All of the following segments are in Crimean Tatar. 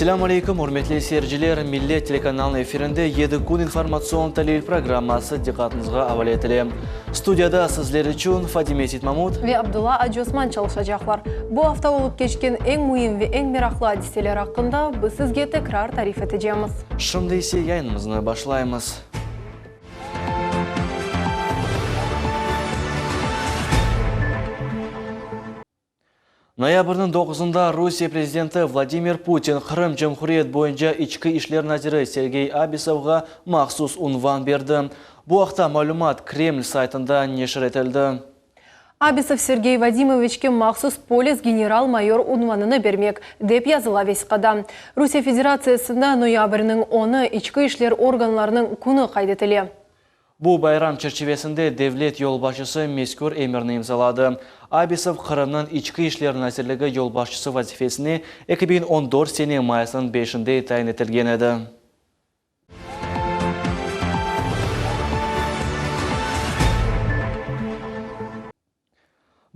Selâm aleyküm, ürmetli seyirciler! Millet telekanalınıñ efirinde Yedi kün informatsion talil programması diqqatıñızğa avale etile. Studiyada sizler içün Fadime Seytmamut ve Abdulla Aciosman çalışacaqlar. Bu afta olıp keçken eñ müim ve eñ meraqlı adiseler aqqında biz sizge tekrar tarif etecemiz. Şimdi ise yayınımıznı başlaymız. Noyabrniñ doquzında Rusiye prezidenti Vladimir Putin Qırım Cumhuriyet boyunca içki işler naziri Sergey Abisovğa mahsus unvan berdi. Bu aqta malümat Kreml saytında neşir etildi. Abisov Sergey Vadimoviçke mahsus polis general-mayor unvanını bermek, dep yazıla vesiqada. Rusiye Federatsiyasında noyabrniñ onı İçki işler organlarınıñ künü qayd etile. Bu bayram çerçivesinde devlet yolbaşçısı mezkür emirni imzaladı. Abisov Qırımnıñ İçki işler nazirligi yolbaşçısı vazifesine 2014 sene mayısnıñ beşinde tayin etilgen edi.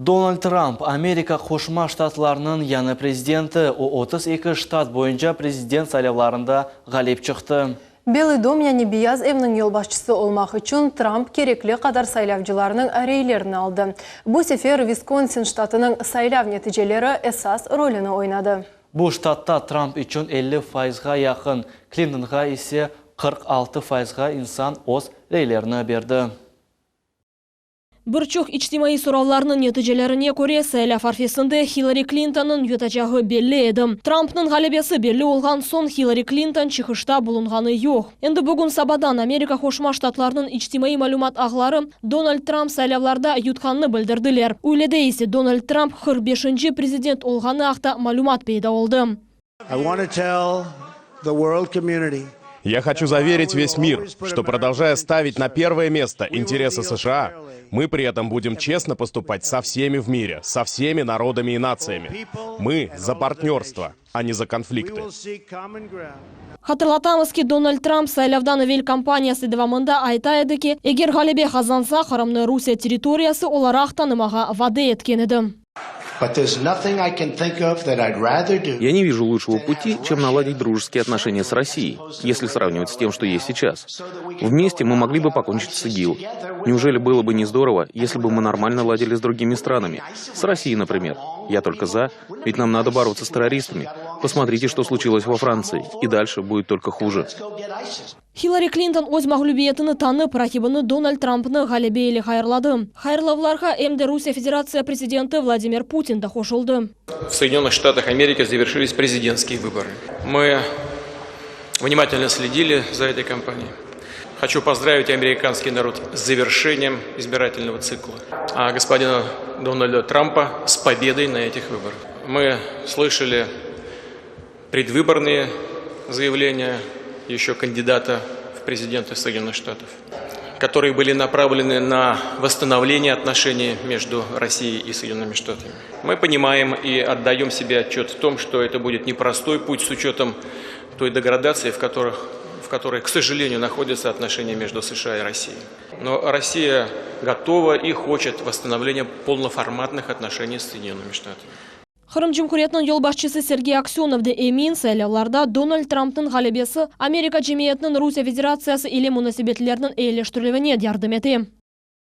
Donald Tramp, Amerika Qoşma Ştatlarınıñ yañı prezidenti, o 32 ştat boyunca prezident saylavlarında ğalip çıqtı. Belıy dom, yani Beyaz evniñ yolbaşçısı olmaq içün Tramp kerekli qadar saylavcılarnıñ reylerini aldı. Bu sefer Viskonsin ştatınıñ saylav neticeleri esas rolüni oynadı. Bu ştatta Tramp içün 50 fayızğa yaqın, Klintonğa ise 46 fayızğa insan öz reylerini berdi. Bir çoq içtimaiy soravlarnıñ neticelerine köre, saylav arfesinde Hillari Klintonnıñ yutacağı belli edi. Trampnıñ ğalebesi belli olğan soñ Hillari Klinton çıqışta bulunğanı yoq. Endi bugün sabadan Amerika Qoşma Ştatlarınıñ içtimaiy malümat ağları Donald Tramp saylavlarda yutqanını bildirdiler. Üylede ise Donald Tramp 45-nci prezident olğanı aqta malümat peyda oldı. Я хочу заверить весь мир, что продолжая ставить на первое место интересы США, мы при этом будем честно поступать со всеми в мире, со всеми народами и нациями. Мы за партнерство, а не за конфликты. Hatırlatamız ki, Donald Tramp saylavdan evel kampaniyası devamında ayta edi ki, eger ğalebe qazansa, Qırımnı Rusiye territoriyası olaraq tanımağa vade etken edi. Я не вижу лучшего пути, чем наладить дружеские отношения с Россией, если сравнивать с тем, что есть сейчас. Вместе мы могли бы покончить с ИГИЛ. Неужели было бы не здорово, если бы мы нормально ладили с другими странами? С Россией, например. Я только за, ведь нам надо бороться с террористами. Посмотрите, что случилось во Франции. И дальше будет только хуже. Hillari Klinton öz mağlübiyetini tanıp, raqibini Donald Trampnı ğalebe ile hayırladı. Hayırlavlarğa em de Rusiye Federatsiya prezidenti Vladimir Putin da qoşuldı. В Соединенных Штатах Америки завершились президентские выборы. Мы внимательно следили за этой кампанией. Хочу поздравить американский народ с завершением избирательного цикла, а господина Дональда Трампа с победой на этих выборах. Мы слышали предвыборные заявления еще кандидата в президенты Соединенных Штатов, которые были направлены на восстановление отношений между Россией и Соединенными Штатами. Мы понимаем и отдаем себе отчет в том, что это будет непростой путь с учетом той деградации, в, которых, в которой, к сожалению, находятся отношения между США и Россией. Но Россия готова и хочет восстановления полноформатных отношений с Соединенными Штатами. Qırım Cumhuriyetiniñ yolbaşçısı Sergey Aksönov de emin, saylavlarda Donald Trampnıñ ğalebesi Amerika cemiyetiniñ Rusiye Federatsiyası ile munasebetleriniñ eyileştirilüvine yardım ete.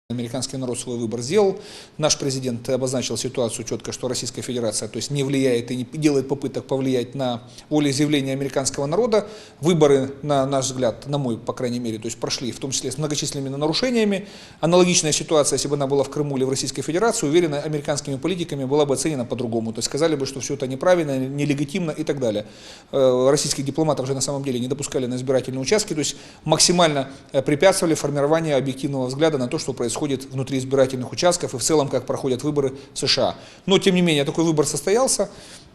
Американский народ свой выбор сделал. Наш президент обозначил ситуацию четко, что Российская Федерация то есть, не влияет и не делает попыток повлиять на волеизъявление американского народа. Выборы, на наш взгляд, на мой, по крайней мере, то есть прошли, в том числе с многочисленными нарушениями. Аналогичная ситуация, если бы она была в Крыму или в Российской Федерации, уверена, американскими политиками была бы оценена по-другому. То есть сказали бы, что все это неправильно, нелегитимно и так далее. Э, российских дипломатов же на самом деле не допускали на избирательные участки, то есть максимально э, препятствовали формированию объективного взгляда на то, что происходит внутри избирательных участков и в целом, как проходят выборы в США. Но, тем не менее, такой выбор состоялся.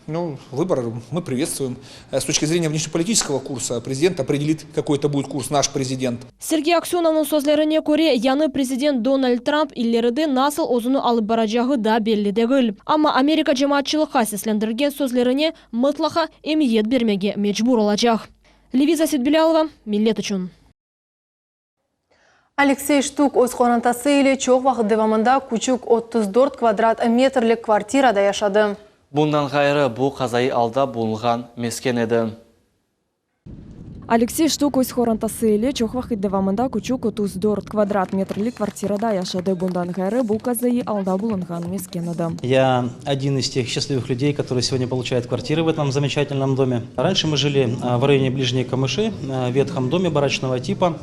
Ну, выбор мы приветствуем. Э, с точки зрения внешнеполитического курса президент определит, какой это будет курс, наш президент. Sergey Aksönovnıñ sözlerine köre, yañı prezident Donald Tramp ileride nasıl özüni alıp baracağı da belli degil. Amma Amerika cemaatçılıqqa seslendirgen sözlerine mıtlaqa emiyet bermege mecbur olacaq. Leviza Setbilâlova, Millet içün. Aleksey Ştuk öz qorantası ile çoq vaqıt devamında küçük 34 kvadrat metrlik kvartirada yaşadı. Bundan ğayrı, bu qazaiy alda bulunğan mesken edi. Aleksey Ştuk öz qorantası ile çoq vaqıt devamında küçük 34 kvadrat metrlik kvartirada yaşadı, bundan ğayrı, bu qazaiy alda bulunğan mesken edi. Я один из тех счастливых людей, которые сегодня получают квартиры в этом замечательном доме. Раньше мы жили в районе Ближние Камыши, в ветхом доме барачного типа,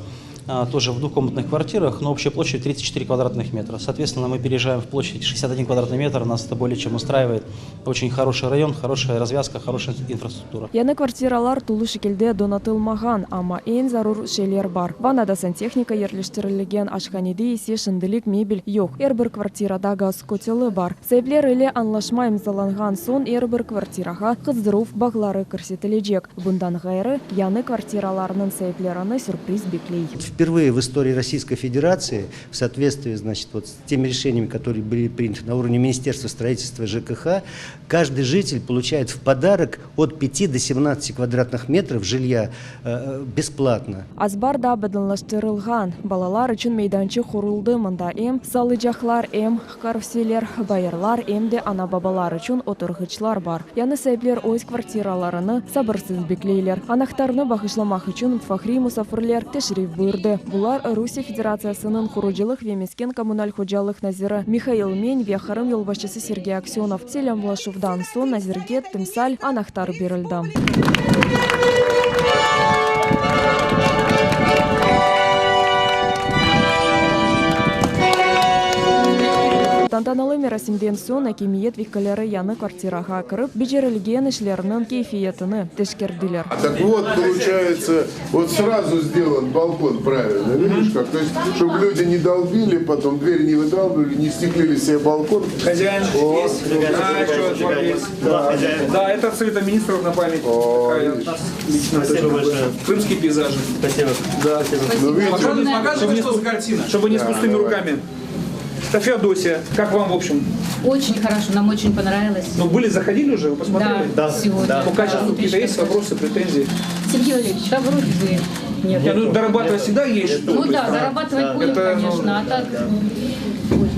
тоже в двухкомнатных квартирах, но общая площадь 34 квадратных метра. Соответственно, мы переезжаем в площадь 61 квадратный метр, нас это более чем устраивает. Очень хороший район, хорошая развязка, хорошая инфраструктура. Yañı kvartiralar tolu şekilde donatılmağan, amma eñ zarur şeyler bar. Vannada santehnika yerleştirilgen, aşhanede ise şimdilik mebel yoq. Er bir kvartirada gaz koteli bar. Saipler ile añlaşma imzalanğan soñ er bir kvartirağa qızdıruv bağları kirsetilecek. Bundan ğayrı, yañı kvartiralarnıñ saiplerini sürpriz bekley. Впервые в истории Российской Федерации в соответствии, значит, вот с теми решениями, которые были приняты на уровне Министерства строительства и ЖКХ, каждый житель получает в подарок от 5 до 17 квадратных метров жилья бесплатно. Azbar da abadanlaştırılğan. Balalar içün meydançıq quruldı, mında em salıcaqlar, em karuseller, bayırlar, em de ana-babalar içün oturğıçlar bar. Yañı saipler öz kvartiralarını sabırsız bekleyler. Anahtarnı bağışlamaq içün fahriy musafirler teşrif buyurdı. Bular Rusiye Federatsiyasınıñ qurucılıq ve mesken-kommunal hocalıq naziri Mihail Men ve Qırım yolbaşçısı Sergey Aksönov. Selâmlaşuvdan soñ nazirge timsal anahtar berildi. Tantanalı merasimden soñ akimiyet vekilleri yañı kvartirağa kirip, becerilgen işlerniñ keyfiyetini teşkerdiler. Tak vot, poluçayetsâ, vot srazu sdelan balkon pravilno, vidiş kak, to est, ştob lüdi ne dolbili potom, dver ne vıdalbivali, ne steklili sebe balkon. Hozâin здесь, да, да, это от Совета министров на память. Такая от нас лично. Спасибо большое. Крымские пейзажи. Спасибо. Да. Ну, видите, Показывай, что за картина, чтобы не с пустыми руками. Это Феодосия. Как вам, в общем? Очень хорошо, нам очень понравилось. Ну, были, заходили уже, вы посмотрели? Да, сегодня. По качеству какие-то есть вопросы, претензии? Сергей Валерьевич, да вроде бы нет. Не, ну, дорабатывать всегда есть что. Ну то да, есть, зарабатывать будем, Это, ну, конечно, а так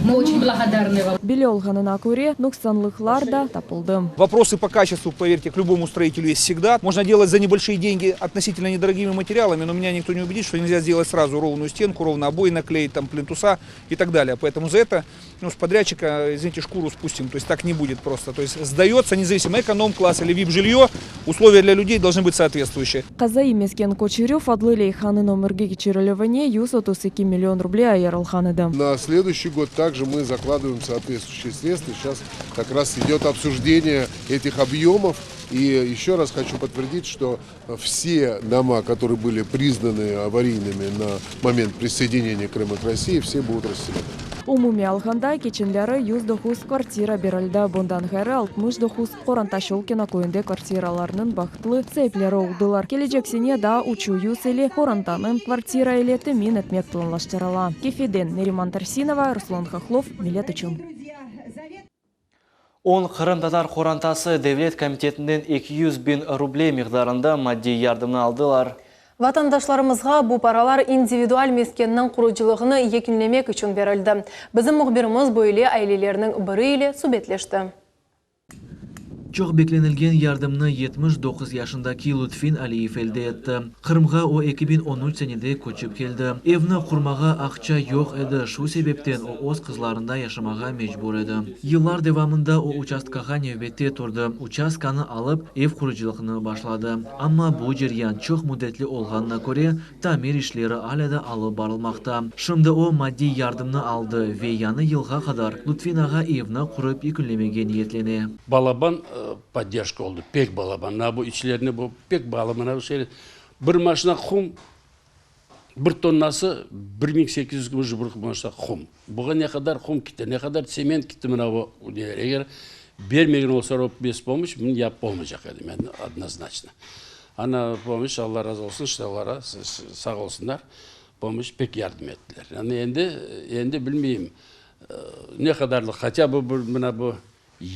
мы очень благодарны вам. Belli olğanına köre, nuqsanlıqlar da tapıldı. Вопросы по качеству, поверьте, к любому строителю есть всегда. Можно делать за небольшие деньги относительно недорогими материалами, но меня никто не убедит, что нельзя сделать сразу ровную стенку, ровно обои наклеить, там, плинтуса и так далее. Поэтому за это, ну, с подрядчика, извините, шкуру спустим. То есть так не будет просто. То есть сдается, независимо, эконом-класс или вип-жилье, условия для людей должны быть соответствующие. Qazaiy mesken köçürüv adlı leyhanıñ ömürge keçirilüvine 132 million ruble ayırılğan edi. На следующий год также мы закладываем соответствующие средства. Сейчас как раз идет обсуждение этих объемов. И еще раз хочу подтвердить, что все дома, которые были признаны аварийными на момент присоединения Крыма к России, все будут расселены. Umumiy alğanda, keçenleri 109 kvartira berildi. Bundan ğayrı 69 qoranta Şçolkino köyünde kvartiralarnıñ bahtlı saipleri oldılar. Kelecek sene daa 350 qorantanı kvartira ile temin etmek planlaştırıla. Kefeden Neriman Tarsinova, Ruslan Hahlov, Millet içün. 10 qırımtatar qorantası devlet komitetinden 200 biñ ruble miqdarında maddiy yardımnı aldılar. Vatandaşlarımızğa bu paralar individual meskenniñ qurucılığını yekünlemek içün berildi. Bizim mühbirimiz böyle ailelerniñ biri ile subetleşti. Çoq beklenilgen yardımnı 79 yaşındaki Lütfin Aliyev elde etti. Qırımğa o 2013 senede köçip keldi. Evni qurmağa aqça yoq edi, şu sebepten o öz qızlarında yaşamağa mecbur edi. Yıllar devamında o uçastkağa nevbette turdı, uçastkanı alıp, ev qurucılığını başladı. Amma bu ceryan çoq müddetli olğanına köre, tamir işleri alâ da alıp barılmaqta. Şimdi o maddiy yardımnı aldı ve yañı yılğa qadar Lütfin ağa evni qurıp yekünlemege niyetlene. Balaban podderjka oldı, pek balaban. Mına bu içlerine bu pek balı mına bu şey. Bir maşina qum, bir tonnası 1800 kümüş bir maşina qum. Buğa ne qadar qum kitti, ne qadar tsement kitti mına bu neler. Eger bermegen olsalar o bez pomoşç, bunı yapıp olmaycaq edi, men odnoznaçno. Ana pomoşç, Alla razı olsun, işte olara sağ olsunlar, pomoşç pek yardım ettiler. Yani endi, endi bilmeyim, ne qadarlıq, hotâ bı bir mına bu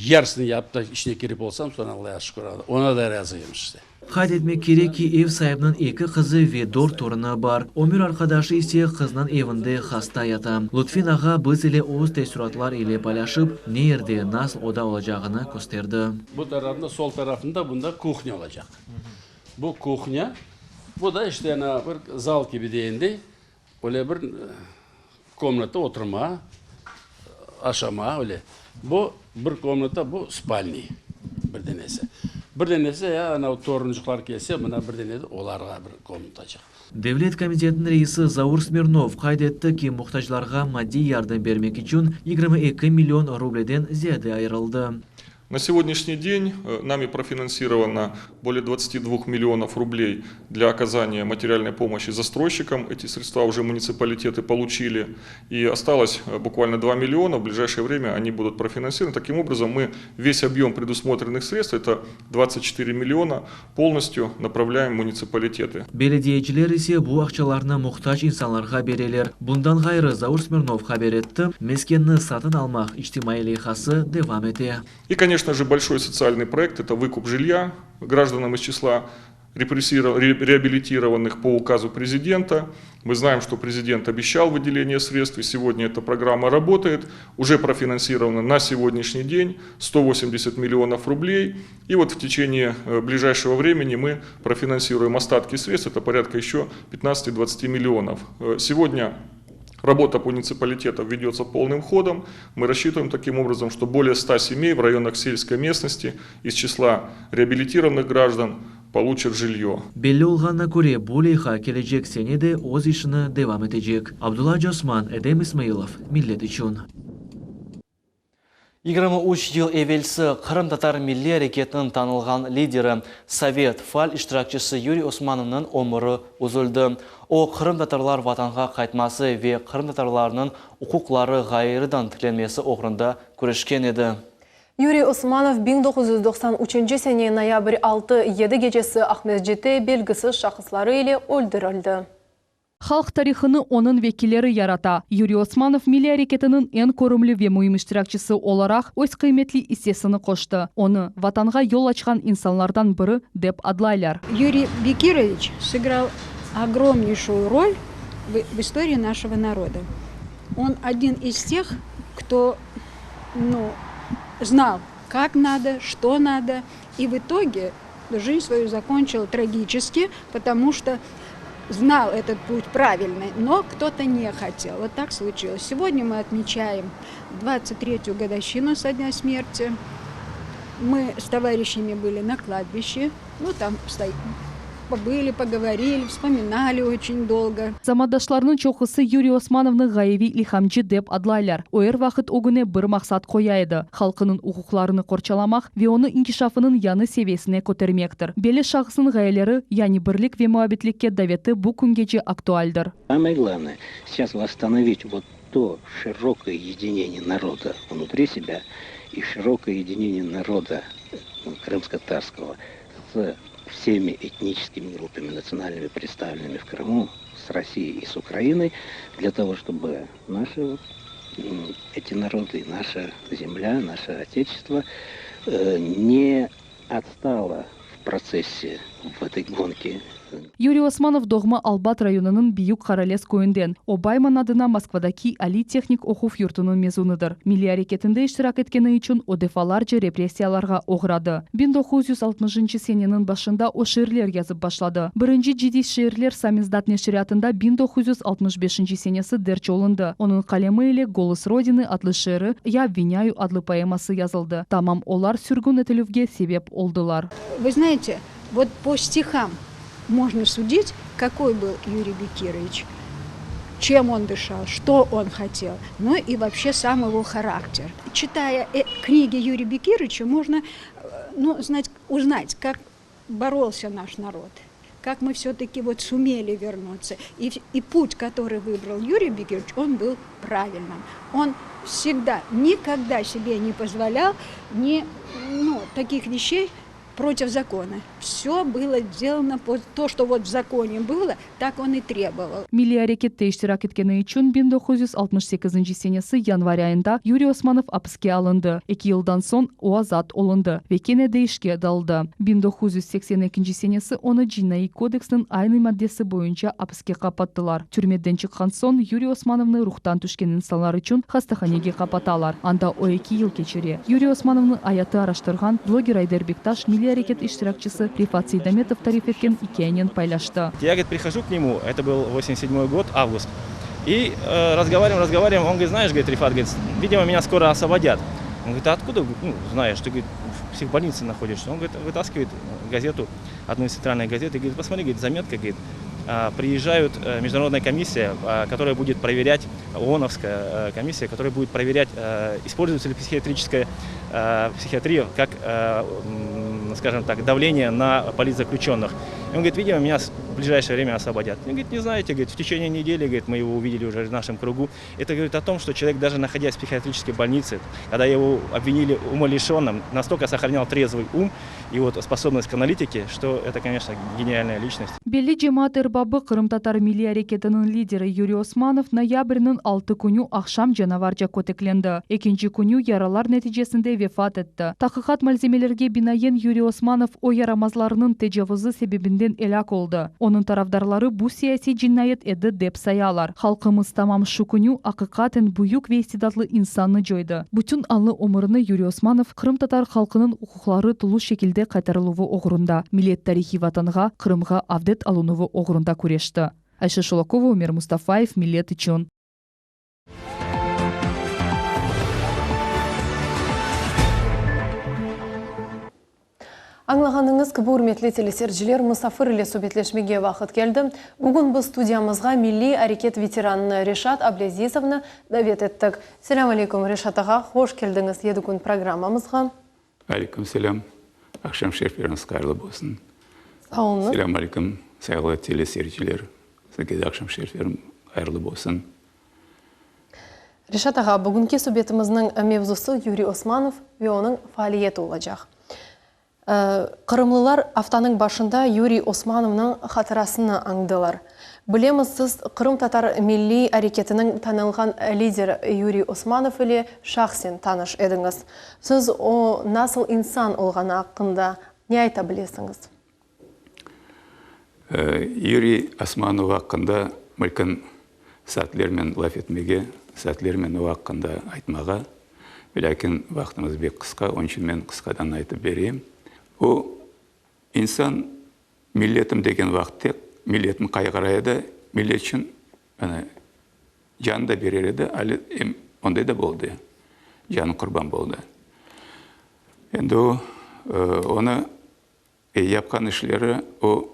yarısını yapıp da içine kirip olsam, soñ Allağa şükür, ona da razıyım işte. Qayd etmek kerek ki, ev saibiniñ eki qızı ve dört torunı bar. Ömür arqadaşı ise qıznıñ evinde hasta yata. Lütfin ağa biz ile öz teessüratlar ile paylaşıp, ne yerde, nasıl oda olacağını kösterdi. Bu tarafında, sol tarafında bunda kuhnya olacaq. Bu kuhnya. Bu da işte ana bir zal kibi degenday, öyle bir komnata oturma, aşama, öyle. Bu bir komnata, bu spalniy bir denesi. Bir denesi ya ana toruncuqlar kelse, mına bir dene de olarğa bir komnatacıq. Devlet komitetiniñ reisi Zaur Smirnov qayd etti ki, muhtaclarğa maddiy yardım bermek içün 22 million rubleden ziyade ayırıldı. На сегодняшний день нами профинансировано более 22 миллионов рублей для оказания материальной помощи застройщикам. Эти средства уже муниципалитеты получили. И осталось буквально 2 миллиона. В ближайшее время они будут профинансированы. Таким образом, мы весь объем предусмотренных средств, это 24 миллиона, полностью направляем в муниципалитеты. Belediyeciler ise bu aqçalarnı muhtac insanlarğa bereler. Bundan ğayrı Zaur Smirnov haber etti, meskenni satın almaq içtimaiy leyhası devam ete. И, конечно же, большой социальный проект – это выкуп жилья гражданам из числа реабилитированных по указу президента. Мы знаем, что президент обещал выделение средств, и сегодня эта программа работает. Уже профинансировано на сегодняшний день 180 миллионов рублей. И вот в течение э, ближайшего времени мы профинансируем остатки средств, это порядка еще 15-20 миллионов. Э, сегодня Работа по муниципалитетам ведется полным ходом. Мы рассчитываем таким образом, что более 100 семей в районах сельской местности из числа реабилитированных граждан получат жилье. Belli olğanına köre, bu leyha kelecek sene de öz işini devam etecek. Abdulla Acıosman, Edem İsmailov, Millet içün. 23 yıl evelsi Qırımtatar milliy areketiniñ tanılğan lideri, sovet faal iştirakçisi Yuriy Osmanovnıñ ömüri üzüldi. O, qırımtatarlar vatanğa qaytması ve qırımtatarlarnıñ uquqları ğayrıdan tiklenmesi oğrunda küreşken edi. Yuriy Osmanov 1993 sene noyabr 6-7 gecesi Aqmescitte belgisiz şahısları ile öldürildi. Halq tarihını onıñ vekilleri yarata. Yuriy Osmanov milliy areketiniñ eñ körümli ve müim iştirakçisi olaraq öz qıymetli issesini qoştı. Onı, Vatanğa yol açqan insanlardan biri, dep adlaylar. Юрий Бекирович сыграл огромнейшую роль в истории нашего народа. Он один из тех, кто ну, знал, как надо, что надо, и в итоге жизнь свою закончил трагически, потому что знал этот путь правильный, но кто-то не хотел. Вот так случилось. Сегодня мы отмечаем 23-ю годовщину со дня смерти. Мы с товарищами были на кладбище, ну там побыли, поговорили, вспоминали очень долго. Zamandaşlarınıñ çoqusı Yuriy Osmanovnı ğayeviy ilhamcı dep adlaylar. O er vaqıt ögüne bir maqsat qoya edi, halqınıñ uquqlarını qorçalamaq ve onı inkişafınıñ yañı seviyesine kötermektir. Belli şahısnıñ ğayeleri, yani birlik ve muabbetlikke daveti bu küngece aktualdir. Самое главное сейчас восстановить вот то широкое единение народа внутри себя и широкое единение народа крымско-татарского с всеми этническими группами, национальными, представленными в Крыму, с Россией и с Украиной, для того, чтобы наши эти народы, наша земля, наше Отечество э, не отстало в процессе в этой гонке. Yuriy Osmanov doğma Albat rayonınıñ Büyük Qaralez köyünden. O Bayman adına Moskvadaki aliy tehnik oquv yurtunıñ mezunıdır. Milliy areketinde iştirak etkeni içün o defalarca repressiyalarğa oğradı. 1960 seneniñ başında o şiirler yazıp başladı. Birinci ciddiy şiirler Samizdat neşriyatında 1965 senesi derc olundı. Onıñ qalemi ile Голос Родины adlı şiiri, Ya obviняю adlı poeması yazıldı. Tamam olar sürgün etilüvge sebep oldılar. Вы знаете, вот по стихам можно судить, какой был Юрий Бекирович, чем он дышал, что он хотел, ну и вообще сам его характер. Читая э, книги Юрия Бекировича, можно э, ну, знать, узнать, как боролся наш народ, как мы все-таки вот сумели вернуться. И, и путь, который выбрал Юрий Бекирович, он был правильным. Он всегда, никогда себе не позволял ни, ну, таких вещей, против закона. Все было сделано по то, что вот в законе было, так он и требовал. Milliy arekette iştirak etkeni içün 1968 senesi yanvar ayında Yuriy Osmanov apiske alındı. Eki yıldan soñ o azat olundı ve kene de işke daldı. 1982 senesi onı Cinaiy kodeksniñ aynı maddesi boyunca apiske qapattılar. Türmeden çıqqan soñ Yuriy Osmanovnı ruhtan tüşken insanlar içün hastahanege qapatalar. Anda o eki yıl keçire. Yuriy Osmanovnıñ ayatı araştırğan bloger Ayder Bektaş milliy. milliy areket iştirakçisi Refat Seydametov tarif etken ikâyenen paylaştı. Я, говорит, прихожу к нему, это был восемьдесят седьмой год, август, и разговариваем, разговариваем, он говорит, знаешь, говорит, Рифат, говорит, видимо, меня скоро освободят. Он говорит, а откуда, ну, знаешь, ты, говорит, в психбольнице находишься. Он, говорит, вытаскивает газету, одну из центральных газет, и говорит, посмотри, говорит, заметка, говорит, приезжают международная комиссия, которая будет проверять, ООНовская комиссия, которая будет проверять, используется ли психиатрическая психиатрия как, скажем так, давление на политзаключенных. И он говорит, видимо, меня в ближайшее время освободят. Он говорит, не знаете, говорит, в течение недели, говорит, мы его увидели уже в нашем кругу. Это говорит о том, что человек, даже находясь в психиатрической больнице, когда его обвинили умалишенным, настолько сохранял трезвый ум и вот способность к аналитике, что это, конечно, гениальная личность. Belli cemaat erbabı, qırımtatar milliy areketiniñ lideri Yuriy Osmanov noyabrniñ altı künü aqşam canavarca köteklendi. Ekinci künü yaralar neticesinde vefat etti. Taqiqat malzemelerge binaen Yuriy Osmanov o yaramazlarnıñ tecavuzı sebebinden elâk oldı. Onıñ tarafdarları bu siyasiy cinayet edi dep sayalar. Halqımız tamam şu künü aqiqaten büyük ve istidatlı insannı coydı. Bütün añlı ömürini Yuriy Osmanov qırımtatar halqınıñ uquqları tolu şekilde qaytarıluvı oğrunda, millet tarihiy Vatanğa, Qırımğa avdet alınuvı oğrunda küreşti. Ayşe Şulakova, Ümer Mustafayev, Millet içün. Añlağanıñız kibi, ürmetli teleseyirciler, musafir ile subetleşmege vaqıt keldi. Bugün biz studiyamızğa milliy areket veteranını Reşat Ablâzizovnı davet ettik. Selâm aleyküm, Reşat ağa, hoş keldiñiz Yedi kün programmamızğa. Aleyküm selâm. Aqşam şerifleriñiz hayırlı bolsun. Sağ oluñız. Selâm aleyküm, sayğılı teleseyirciler. Sizge de aqşam şeriflerim hayırlı bolsun. Reşat ağa, bugünki subetimizniñ mevzusı Yuriy Osmanov ve onıñ faaliyeti olacaq. Qırımlılar aftanıñ başında Yuriy Osmanovnıñ hatırasını añdılar. Bilemiz, siz qırımtatar milliy areketiniñ tanılğan lideri Yuriy Osmanov ile şahsen tanış ediñiz. Siz o nasıl insan olğanı aqqında ne ayta bilesiñiz? Yuriy Osmanov aqqında mülkün saatlermen laf etmege, saatlermen o aqqında aytmağa, velâkin vaqtımız bek qısqa, onıñ içün men qısqadan aytıp bereyim. O insan milletim degen vaqıtte milletini qayğıra edi, millet içün canı da berer edi, ali em onday da boldı, canı qurban boldı. Endi o, onı yapqan işleri o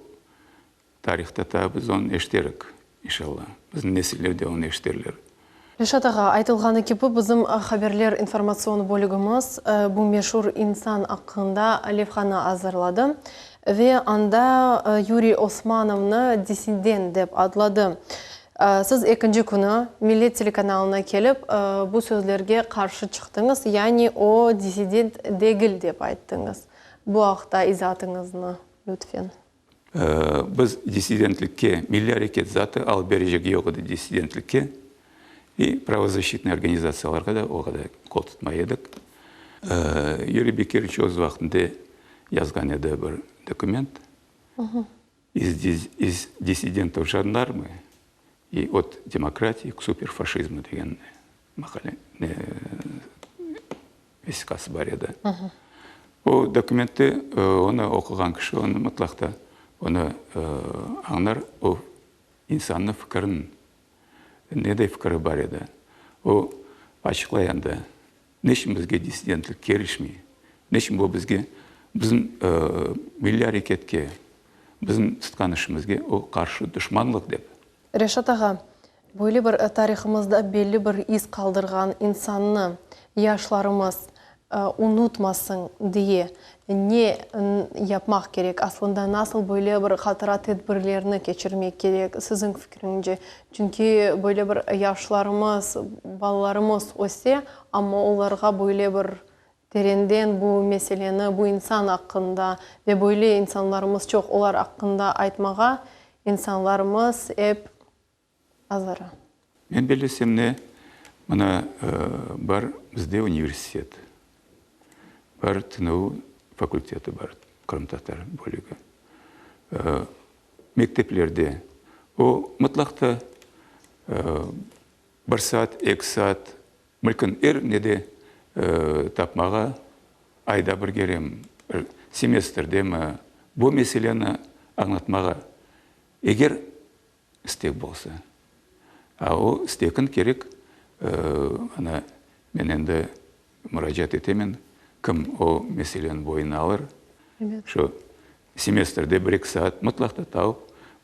tarihta taa biz onı eşiterik, inşalla. Bizim nesiller de onı eşiterler. Reşat ağa, aytılğanı kibi, bizim haberler informatsion bölügimiz bu meşur insan aqqında levhanı azırladı ve anda Yuriy Osmanovnı dissident dep adladı. Siz ekinci künü Millet telekanalına kelip, bu sözlerge qarşı çıqtıñız, yani o dissident degil dep ayttıñız. Bu aqta izaatıñıznı, lütfen. Biz dissidentlikke, milliy areket zatı alıp berecek yoq edi dissidentlikke i pravozащitnıy organizatsiyalarğa da o qadar qol tutmay edik. Yuriy Bekiroviç öz vaqtında yazğan edi bir dokument, İz dissidentov jandarmı i ot demokratiyi k superfaşizmu degen maqale, vesiqası bar edi. O dokumentte onı oquğan kişi onı mıtlaq da onı añlar, o insannıñ fikirin, neday fikiri bar edi. O açıqlay anda, ne içün bizge dissidentlik kelişmey, ne içün bu bizge, bizim milliy areketke, bizim tutqan işimizge o qarşı duşmanlıq dep. Reşat ağa, Böyle bir tarihımızda belli bir iz qaldırğan insannı yaşlarımız unutmasıñ diye ne yapmaq kerek? Aslında nasıl böyle bir hatıra tedbirlerini keçirmek kerek, siziñ fikriñce? Çünki böyle bir yaşlarımız, balalarımız öse, amma olarğa böyle bir terenden bu meseleni, bu insan aqqında ve böyle insanlarımız çoq, olar aqqında aytmağa insanlarımız ep Azara. Men bellesem ne, mına bar bizde universitet, bar TNU fakulteti bar, qırımtatar bölügi. Mekteplerde o mıtlaq da bir saat, eki saat, mülkün er nede tapmağa ayda bir kerem. Semestrde mi bu meseleni añlatmağa eger istek bolsa. A o istekin kerek, ana, men endi muracaat etemen, kim o meseleni boyuna alır, şu semestrde bir-eki saat mıtlaq da taup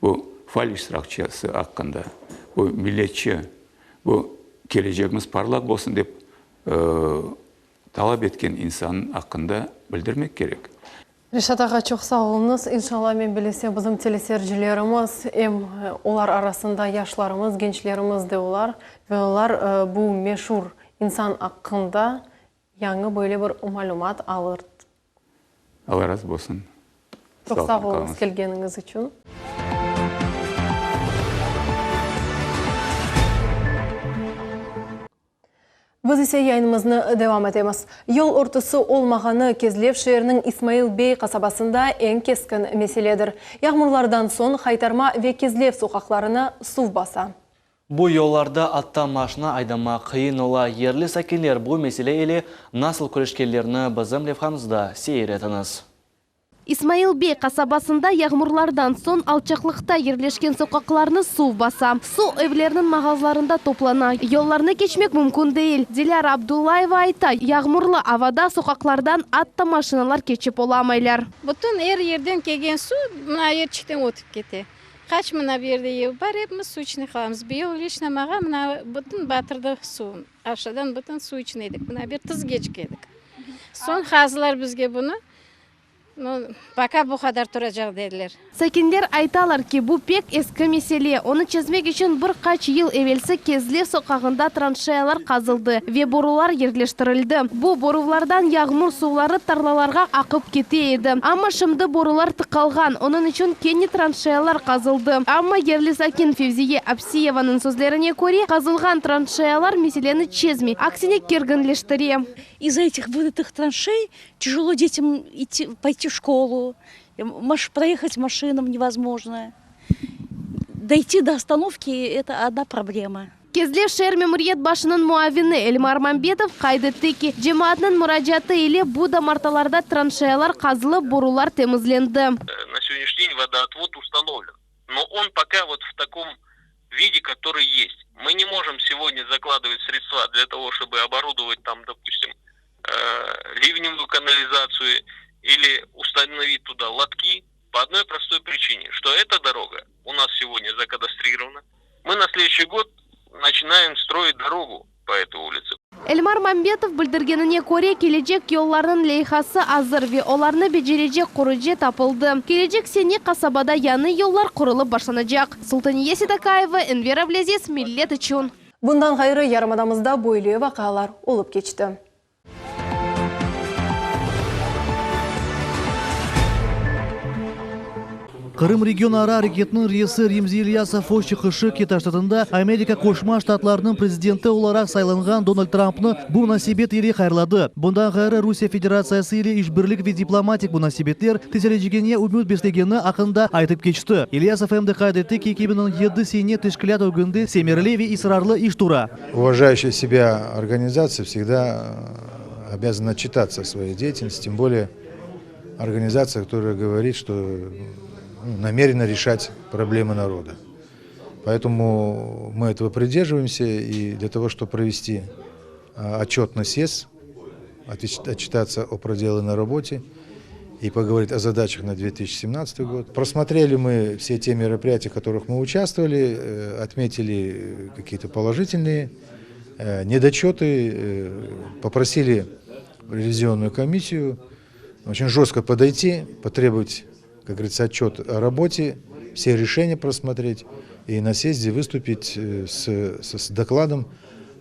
bu faal iştirakçısı aqqında, bu milletçi, bu kelecegimiz parlaq bolsun dep talap etken insannıñ aqqında bildirmek kerek. Reşat ağa, çoq sağ oluñız. İnşallah, men bilesem, bizim teleseyircilerimiz, em olar arasında yaşlarımız, gençlerimiz de olar ve olar bu meşur insan aqqında yañı böyle bir malümat alır. Alla razı bolsun. Çoq sağ oluñız kelgeniñiz içün. Biz ise yayınımıznı devam etemiz. Yol örtüsi olmağanı Kezlev şeeriniñ İsmail Bey qasabasında eñ keskin meseledir. Yağmurlardan soñ Haytarma ve Kezlev soqaqlarını suv basa. Bu yollarda atta maşna aydamaq qıyın ola. Yerli sakinler bu mesele ile nasıl küreşkenlerini bizim levhamızda seyir etiñiz. İsmail Bey qasabasında yağmurlardan soñ alçaqlıqta yerleşken soqaqlarnı suv basa. Suv evlerniñ mağazlarında toplana, yollarnı keçmek mümkün değil. Dilâra Abdullayeva ayta, yağmurlı avada soqaqlardan atta maşinalar keçip olamaylar. Bütün er yerden kelgen suv mına yerçikten ötip kete. Qaç mına bu yerde ev bar, epimiz suv içinde qalamız. Bıyıl lişno mağa mına bütün batırdı suv. Aşağıdan bütün suv içinde edik. Mına bir tizgeçik edik. Soñ qazdılar bizge bunı. Nu, poka bu qadar turacaq, dediler. Sakinler aytalar ki, bu pek eski mesele, onı çezmek içün bir qaç yıl evelsi Kezlev soqağında tranşeyalar qazıldı ve borular yerleştirildi. Bu boruvlardan yağmur suvları tarlalarğa aqıp kete edi. Amma şimdi borular tıqalğan, onıñ içün kene tranşeyalar qazıldı. Amma yerli sakin Fevziye Apsiyevanıñ sözlerine köre, qazılğan tranşeyalar meseleni çezmey, aksine kerginleştire. Iz-za etih vırıtых tranşey tяжело детям идти, пойти в школу, проехать машинам невозможно. Дойти до остановки, это одна проблема. Kezlev şeer memuriyet başınıñ muavini Elmar Mambetov qayd etti ki, cemaatnıñ muracaatı ile bu damartalarda tranşeyalar qazılıp, borular temizlendi. Na segodняшний день водоотвод установлен, но он пока вот в таком виде, который есть. Мы не можем сегодня закладывать средства для того, чтобы оборудовать там, допустим, ливневую канализацию или установить туда лотки по одной простой причине, что эта дорога у нас сегодня закадастрирована. Мы на следующий год начинаем строить дорогу по этой улице. Elmar Mambetov bildirgenine köre, kelecek yollarnıñ leyhası azır ve olarnı becerecek qurucı tapıldı. Kelecek sene qasabada yañı yollar qurulıp başlanacaq. Sultaniye Sedakayeva, Enver Ablâziz, Millet içün. Bundan ğayrı, yarımadamızda böyle vaqialar olıp keçti. Qırım regionara areketiniñ reisi Remzi İlyasov öz çıqışı Keta ştatında Amerika Qoşma Ştatlarınıñ prezidenti olaraq saylanğan Donald Trampnı bu munasebet ile hayırladı. Bundan ğayrı, Rusiye Federatsiyası ile işbirlik ve diplomatik munasebetler tüzelecegine ümüt beslegeni aqqında aytıp keçti. İlyasov em de qayd etti ki, 2017 sene teşkilât ögünde semereli ve israrlı iş tura. Уважающая себя организация всегда обязана отчитаться о своей деятельности, тем более организация, которая говорит, что ну, намерена решать проблемы народа. Поэтому мы этого придерживаемся, и для того, чтобы провести отчет на съезд, отчитаться о проделанной работе и поговорить о задачах на 2017 год. Просмотрели мы все те мероприятия, в которых мы участвовали, э, отметили какие-то положительные э, недочеты, э, попросили ревизионную комиссию очень жестко подойти, потребовать, как говорится, отчет о работе, все решения просмотреть и на съезде выступить с, с, с докладом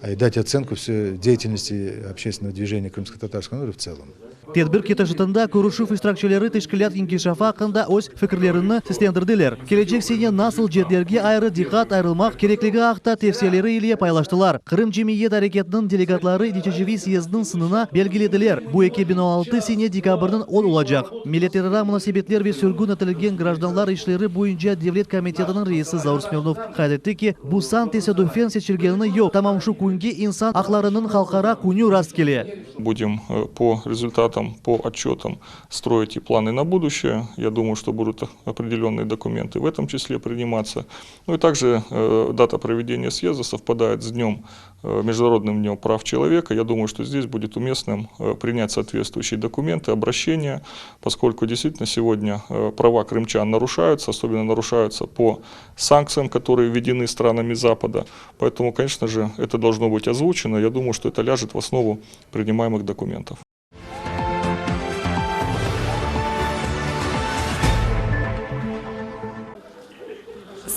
и дать оценку всей деятельности общественного движения крымско-татарского народа в целом. Tedbir ketişatında körüşüv iştirakçileri teşkilât inkişafı aqqında öz fikirlerini seslendirdiler. Kelecek sene nasıl ceetlerge ayrı diqqat ayırılmaq kerekligi aqta tevsiyeleri ile paylaştılar. Qırım cemiyet areketiniñ delegatları neticeviy syezdniñ sınına belgilediler, bu 2016 sene dekabrniñ on olacaq. Milletlerara munasebetler ve sürgün etilgen grajdanlar işleri boyunca devlet komitetiniñ reisi Zaur Smirnov qayd etti ki, bu san tesadüfen seçilgenini yoq, tamam şu künge İnsan aqlarınıñ halqara künü rast kele. Budem po rezultatам. результатам, по отчетам строить и планы на будущее. Я думаю, что будут определенные документы в этом числе приниматься. Ну и также э, дата проведения съезда совпадает с днем, э, Международным днем прав человека. Я думаю, что здесь будет уместным э, принять соответствующие документы, обращения, поскольку действительно сегодня права крымчан нарушаются, особенно нарушаются по санкциям, которые введены странами Запада. Поэтому, конечно же, это должно быть озвучено. Я думаю, что это ляжет в основу принимаемых документов.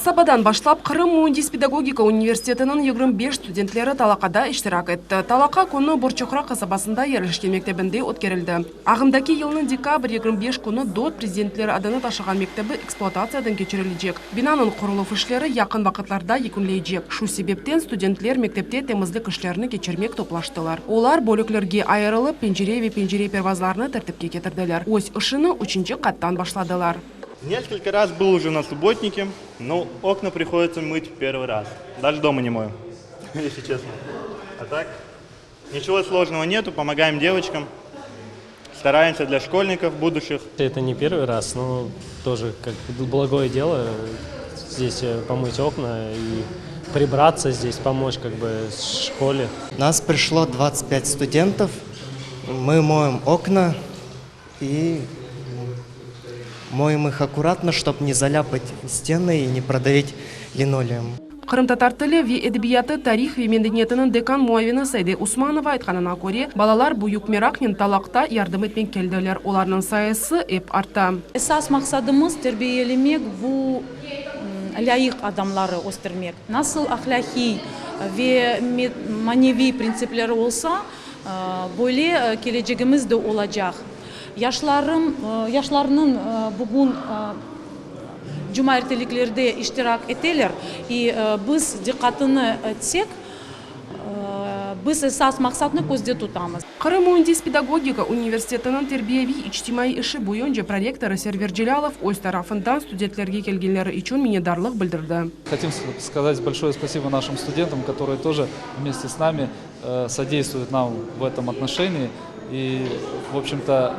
Sabadan başlap Qırım müendis-pedagogika universitetiniñ 25 studentleri talaqada iştirak etti. Talaqa künü Borçoqraq qasabasında yerleşken mektebinde ötkerildi. Ağımdaki yılnıñ dekabr 25 künü dört prezidentleri adını taşığan mektebi ekspluatatsiyadan keçirilecek. Binanıñ quruluv işleri yaqın vaqıtlarda yekünleycek. Şu sebepten studentler mektepte temizlik işlerini keçirmek toplaştılar. Olar bölüklerge ayırılıp, pencere ve pencere pervazlarını tertipke ketirdiler. Öz işini üçünci qattan başladılar. Несколько раз был уже на субботнике, но окна приходится мыть первый раз. Даже дома не мою, если честно. А так, ничего сложного нету, помогаем девочкам, стараемся для школьников будущих. Это не первый раз, но тоже как благое дело здесь э, помыть окна и прибраться здесь, помочь как бы школе. Нас пришло 25 студентов, мы моем окна и моем их аккуратно, чтобы не заляпать стены и не продавить линолеум. Qırımtatar tili ve edebiyatı, tarih ve medeniyetiniñ dekan muavini Sayde Usmanova aytqanına köre, balalar büyük meraqnen talaqta yardım etmek keldiler, olarnıñ sayısı ep arta. Esas maqsadımız, terbiyelemek, bu lâyıq adamları östürmek. Nasıl ahlâqiy ve maneviy printsipleri olsa, böyle kelecegimiz de olacaq. Yaşlarım, yaşlarnıñ bugün cumaerteliklerde iştirak eteler, i biz diqqatını etsek, biz esas maqsatnı közde tutamız. Qırım müendis-pedagogika universitetiniñ terbiyeviy-içtimaiy işi boyunca prorektorı Server Celâlov öz tarafından studentlerge kelgenleri içün minnetdarlıq bildirdi. Хотим сказать большое спасибо нашим студентам, которые тоже вместе с нами содействуют нам в этом отношении. И, в общем-то,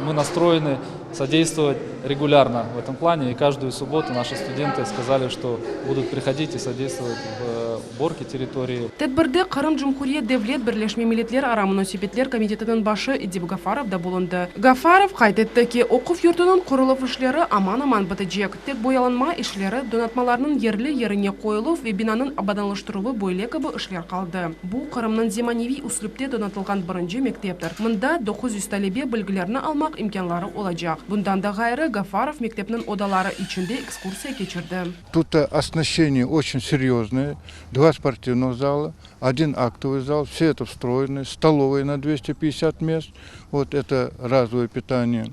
мы настроены содействовать регулярно в этом плане. И каждую субботу наши студенты сказали, что будут приходить и содействовать в уборке территории. Tedbirde Qırım Cumhuriyet Devlet Birleşme Milletlerara munasebetler komitetiniñ başı Edip Gafarov da bulundı. Gafarov qayd etti ki, oquv yurtunıñ quruluv işleri aman-aman bitecek, tek boyalanma işleri, donatmalarnıñ yerli-yerine qoyuluv ve binanıñ abadanlaştıruvı böyle kibi işler qaldı. Bu, Qırımnıñ zemaneviy üslüpte donatılğan birinci mekteptir. Mında 900 talebe bilgilerni almaq imkânları olacaq. Bundan da ğayrı, Gafarov mektepniñ odaları içinde ekskursiya keçirdi. Тут оснащение очень серьезное. Два спортивных зала, один актовый зал, все это встроено, столовая на 250 мест, вот это разовое питание.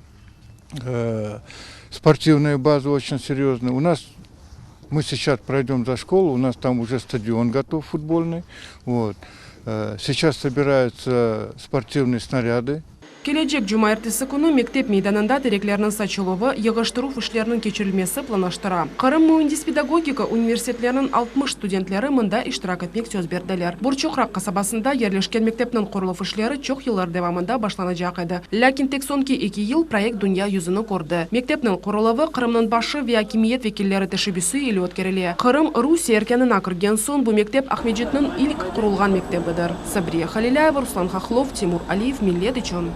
Э, спортивная база очень серьезная. У нас мы сейчас пройдем за школу, у нас там уже стадион готов футбольный. Вот. Э, сейчас собираются спортивные снаряды. Kelecek cumaertesi künü mektep meydanında tereklerniñ saçıluvı, yığıştıruv işleriniñ keçirilmesi planlaştıra. Qırım müendis-pedagogika universitetleriniñ 60 studentleri mında iştirak etmek söz berdiler. Borçoqraq qasabasında yerleşken mektepniñ quruluv işleri çoq yıllar devamında başlanacaq edi. Lâkin tek soñki eki yıl proyekt dünya yüzüni kördi. Mektepniñ quruluvı Qırımnıñ başı ve akimiyet vekilleri teşebbüsi ile ötkerile. Qırım Rusiye erkânına kirgen soñ bu mektep Aqmescitniñ ilk qurulğan mektebidir. Sabriye Halilâyeva, Ruslan Hahlov, Timur Aliyev, Millet içün.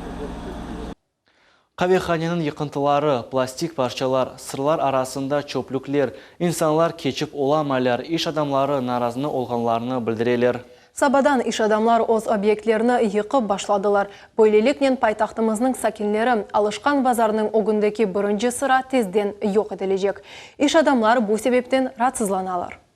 Qavehaneniñ yıqıntıları, plastik parçalar, sırlar arasında çöplükler, insanlar keçip olamaylar, iş adamları narazını olğanlarını bildireler. Sabadan iş adamlar öz obyektlerini yıqıp başladılar. Böyleliknen paytahtımıznıñ sakinleri alışqan bazarnıñ ögündeki birinci sıra tezden yoq etilecek. İş adamlar bu sebepten raatsızlanalar.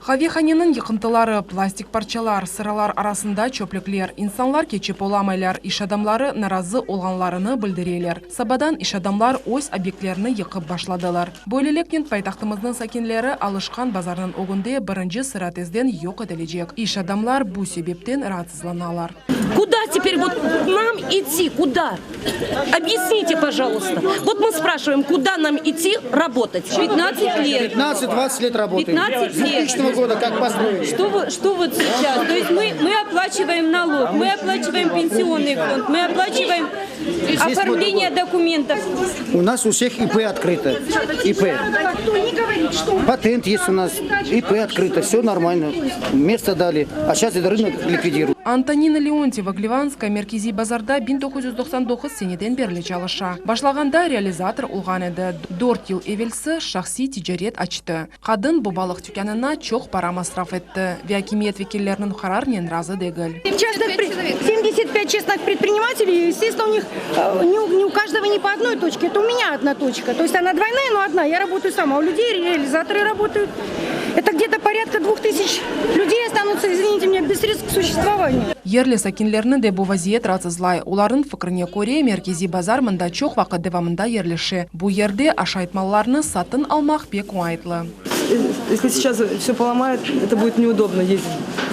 Qavehaneniñ yıqıntıları, plastik parçalar, sıralar arasında çöplükler, insanlar keçip olamaylar, iş adamları narazı olğanlarını bildireler. Sabadan iş adamlar öz obyektlerini yıqıp başladılar. Böyleliknen paytahtımıznıñ sakinleri alışqan bazarnıñ ögünde birinci sıra tezden yoq etilecek. İş adamlar bu sebepten raatsızlanalar. Kuda teper vot nam idti, kuda? Obyasnite, pojaluysta. Vot mı spraşivaem, kuda nam idti rabotat? 15 let. 15-20 let rabotaem. 15 let. года как построили. Что, вы, что вот сейчас? То есть мы, мы оплачиваем налог, мы оплачиваем пенсионный фонд, мы оплачиваем оформление документов. У нас у всех ИП открыто. ИП. Патент есть у нас, ИП открыто, все нормально. Место дали. А сейчас этот рынок ликвидируют. Антонина Леонтьева Гливанская merkeziy bazarda 1999 seneden berli çalışa. Başlağanda realizator olğan edi. Dört yıl evelsi şahsiy ticaret açtı. Qadın bu balıq tükânına çoq para masraf etti ve akimiyet vekilleriniñ qararınen razı degil. 75 частных предпринимателей, естественно, у них не, не у каждого не по одной точке, это у меня одна точка. То есть она двойная, но одна. Я работаю сама. У людей реализаторы работают. Это где-то порядка 2000 людей останутся, извините меня, без средств к существованию. Yerli sakinlerni de bu vaziyet raatsızlay. Olarnıñ fikrine köre, merkeziy bazar mında çoq vaqıt devamında yerleşe. Bu yerde aşayt mallarnı satın almaq pek oñaytlı. Если сейчас все поломают, это будет неудобно ездить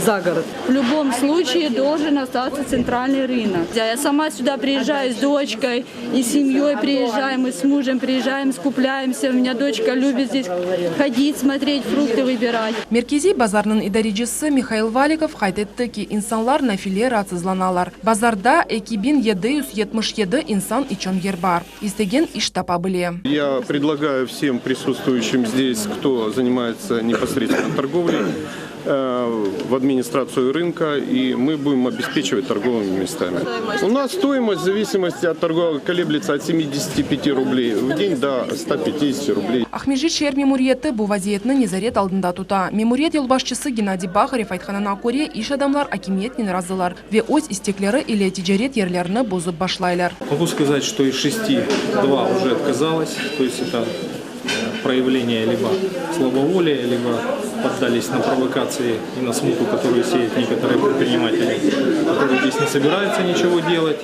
за город. В любом случае должен остаться центральный рынок. Я сама сюда приезжаю с дочкой и семьей приезжаем, и с мужем приезжаем, скупляемся. У меня дочка любит здесь ходить, смотреть, фрукты выбирать. Merkeziy bazarnıñ idarecisi Mihail Valikov qayd etti ki, insanlar nafile raatsızlanalar. Bazarda 2777 insan içün yer bar. İstegen iş tapa bile. Я предлагаю всем присутствующим здесь, кто занимается непосредственно торговлей, э, в администрацию рынка, и мы будем обеспечивать торговыми местами. У нас стоимость в зависимости от торгового колеблется от 75 рублей в день до 150 рублей. Aqmescit şeer memuriyeti bu vaziyetni nezaret altında tuta. Memuriyet yolbaşçısı Gennadiy Baharev aytqanına köre, iş adamlar akimiyetnen razılar ve öz istekleri ile ticaret yerlerini bozıp başlaylar. Могу сказать, что из шести два уже отказалось, то есть это э, проявление либо слабоволия, либо поддались на провокации и на смуту, которую сеют некоторые предприниматели, которые здесь не собираются ничего делать.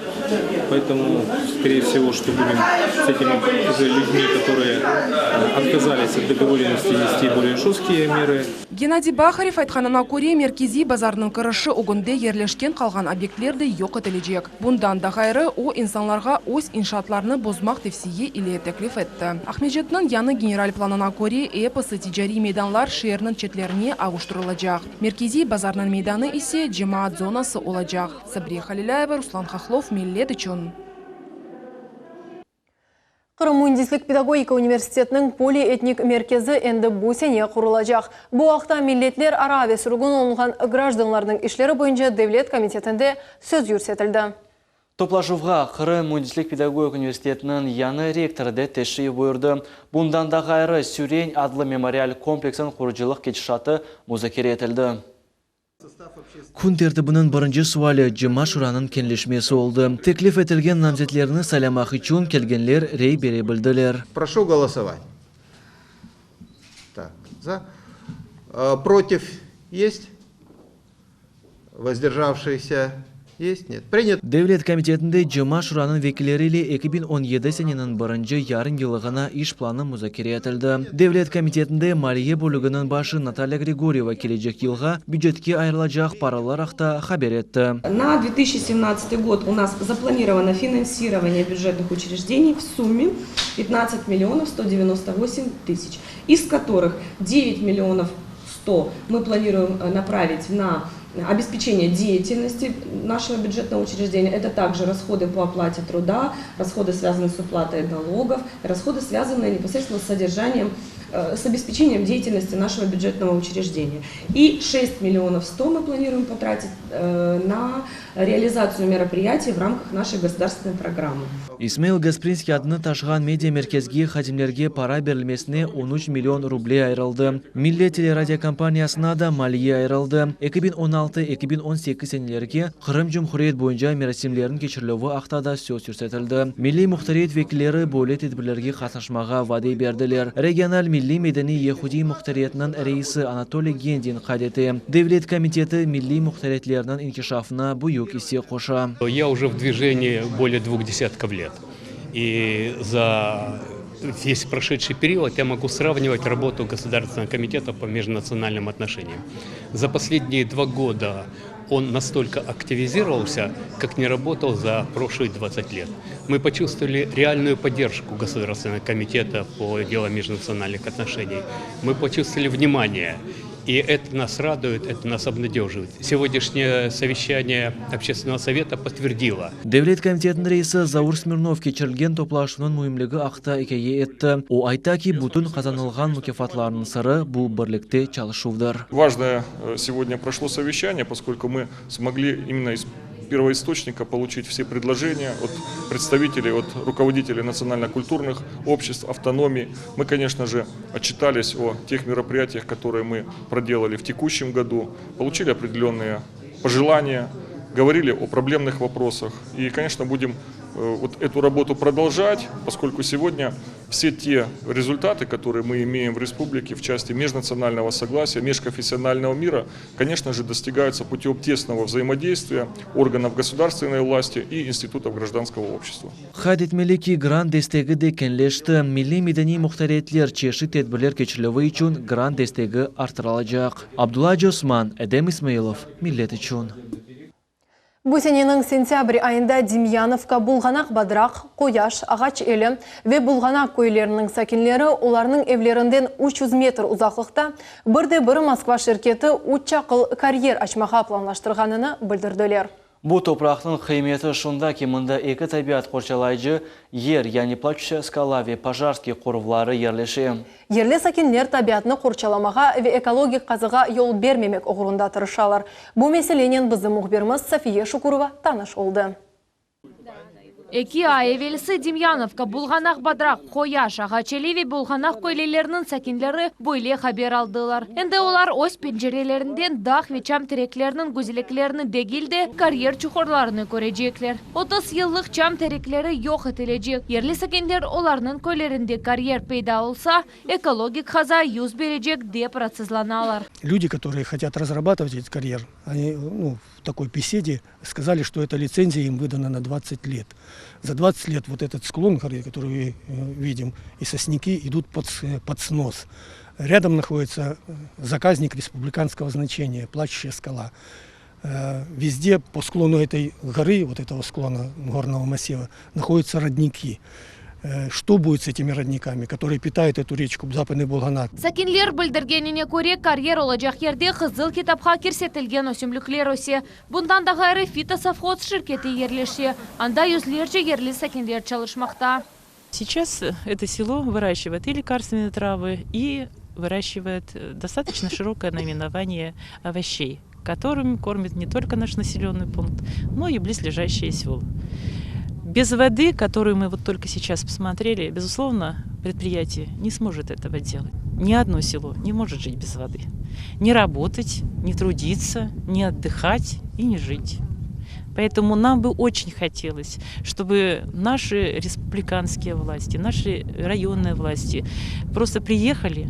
Поэтому, скорее всего, что будем с этими уже людьми, которые э, отказались от договоренности вести более жесткие меры. Gennadiy Baharev aytqanına köre, merkeziy bazarnıñ kirişi ögünde yerleşken qalğan obyektler de yoq etilecek. Bundan da ğayrı, o, insanlarğa öz inşaatlarını bozmaq tevsiye ile teklif etti. Aqmescitniñ yañı general planına köre, episi ticariy meydanlar şeerniñ çetlerine avuştırılacaq. Merkeziy bazarnıñ meydanı ise cemaat zonası olacaq. Sabriye Halilâyeva, Ruslan Hahlov, Millet içün. Qırım müendislik pedagogika universitetiniñ polietnik merkezi endi bu sene qurulacaq. Bu aqta Milletlerara ve sürgün olunğan grajdanlarnıñ işleri boyunca devlet komitetinde söz yürsetildi. Toplaşuvğa Qırım müendislik pedagogika universitetiniñ yañı rektorı de teşrif buyurdı. Bundan da ğayrı, Süren adlı memorial kompleksiniñ qurucılıq ketişatı muzakere etildi. Kün tertibiniñ birinci suali Cemaat şuranıñ keñleşmesi oldı. Teklif etilgen namzetlerni saylamaq içün kelgenler rey bere bildiler. Proşu голосовать. Так, за. Против есть? Воздержавшиеся есть? Нет. Принято. Devlet komitetinde Cemaat şuranıñ vekilleri ile 2017 seneniñ birinci yarım yıllığına iş planı muzakere etildi. Devlet komitetinde maliye bölüginiñ başı Natalya Grigoryeva kelecek yılğa bücetke ayırılacaq paralar aqta haber etti. На 2017 год у нас запланировано финансирование бюджетных учреждений в сумме 15 миллионов 198 тысяч, из которых 9 миллионов 100 мы планируем э, направить на обеспечение деятельности нашего бюджетного учреждения. Это также расходы по оплате труда, расходы, связанные с уплатой налогов, расходы, связанные непосредственно с содержанием, э, с обеспечением деятельности нашего бюджетного учреждения. И 6 миллионов 100 мы планируем потратить э, на реализацию мероприятий в рамках нашей государственной программы. İsmail Gasprinskiy adını taşığan media merkezge hadimlerge para berilmesine 13 million ruble ayırıldı. Millet teleradiokompaniyasına da maliye ayırıldı. 2016-2018 senelerge Qırım Cumhuriyet boyunca merasimlerniñ keçirilüvi aqta da söz yürsetildi. Milliy muhtariyet vekilleri böyle tedbirlerge qatnaşmağa vade berdiler. Regional milliy-medeniy yehudiy muhtariyetiniñ reisi Anatoliy Gendin qayd ete, Devlet komiteti milliy muhtariyetlerniñ inkişafına büyük isse qoşa. Я уже в движении более двух десятков лет. И за весь прошедший период я могу сравнивать работу Государственного комитета по межнациональным отношениям. За последние два года он настолько активизировался, как не работал за прошлые 20 лет. Мы почувствовали реальную поддержку Государственного комитета по делам межнациональных отношений. Мы почувствовали внимание. И это нас радует, это нас обнадеживает. Сегодняшнее совещание Общественного совета подтвердило. Devlet komitetiniñ reisi Zaur Smirnov keçirilgen toplaşuvnıñ müimligi aqta ikâye etti. O ayta ki, bütün qazanılğan mukâfatlarnıñ sırı, bu birlikte çalışuvdır. Важное сегодня прошло совещание, поскольку мы смогли именно из первоисточника получить все предложения от представителей, от руководителей национально-культурных обществ, автономий. Мы, конечно же, отчитались о тех мероприятиях, которые мы проделали в текущем году, получили определенные пожелания, говорили о проблемных вопросах. И, конечно, будем вот эту работу продолжать, поскольку сегодня все те результаты, которые мы имеем в республике в части межнационального согласия, межконфессионального мира, конечно же, достигаются путем тесного взаимодействия органов государственной власти и институтов гражданского общества. Qayd etmeli ki, grant destegi de keñleşti. Milliy-medeniy muhtariyetler çeşit tedbirler keçirilüvi içün grant destegi arttırılacaq. Abdulla Acıosman, Edem İsmailov, Millet içün. Bu seneniñ sentâbr ayında Demyanovka, Bulğanaq Badraq, Qoyaş, Ağaç Eli ve Bulğanaq köyleriniñ sakinleri olarnıñ evlerinden 300 metr uzaqlıqta bir de bir Moskva şirketi üç çaqıl karyer açmağa planlaştırğanını bildirdiler. Bu topraqnıñ qıymeti şunda ki, mında eki tabiat qorçalayıcı yer, yani Plaçuşaya skala ve Pojarskiy qoruvları yerleşe. Yerli sakinler tabiatnı qorçalamağa ve ekologik qazığa yol bermemek oğrunda tırışalar. Bu meselenen bizim mühbirimiz Safiye Şukurova tanış oldı. Eki ay evelsi Demyanovka, Bulğanaq Badraq, Qoyaş, Ağaç Eli ve Bulğanaq köyleriniñ sakinleri böyle haber aldılar. Endi olar öz pencerelerinden dağ ve çam terekleriniñ güzelliklerini degil de, karyer çuqurlarını körecekler. 30 yıllıq çam terekleri yoq etilecek. Yerli sakinler olarnıñ köylerinde karyer peyda olsa, ekologik qaza yüz berecek, dep raatsızlanalar. Люди, которые хотят разрабатывать этот карьер, они ну, в такой беседе сказали, что эта лицензия им выдана на 20 лет. За 20 лет вот этот склон горы, который мы э, видим, и сосняки идут под, под снос. Рядом находится э, заказник республиканского значения, Плачущая скала. Э, везде по склону этой горы, вот этого склона горного массива, находятся родники. Что будет с этими родниками, которые питают эту речку, Западный Булганак? Sakinler bildirgenine köre, karyer olacaq yerde Qızıl kitapqa kirsetilgen ösümlikler öse. Bundan da ğayrı Fitosovhoz şirketi yerleşe. Anda yüzlerce yerli sakinler çalışmaqta. Сейчас это село выращивает и лекарственные травы, и выращивает достаточно широкое наименование овощей, которыми кормит не только наш населенный пункт, но и близлежащие села. Без воды, которую мы вот только сейчас посмотрели, безусловно, предприятие не сможет этого делать. Ни одно село не может жить без воды. Не работать, не трудиться, не отдыхать и не жить. Поэтому нам бы очень хотелось, чтобы наши республиканские власти, наши районные власти просто приехали,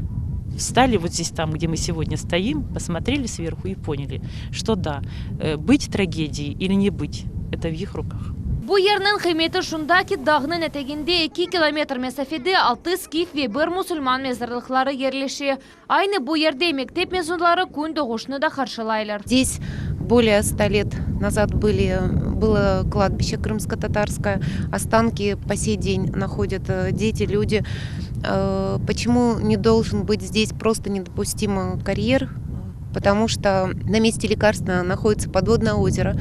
встали вот здесь, там, где мы сегодня стоим, посмотрели сверху и поняли, что да, э, быть трагедией или не быть, это в их руках. Bu yerniñ qıymeti şunda ki, dağnıñ eteginde 2 kilometr mesafede 6 skif ve bir musulman mezarlıqları yerleşe. Aynı bu yerde mektep mezunları kün doğuşını da qarşılaylar. Здесь более 100 лет назад были, было кладбище крымско-татарское. Останки по сей день находят э, дети, люди. Э, почему не должен быть здесь просто недопустимо карьер? Потому что на месте лекарства находится подводное озеро,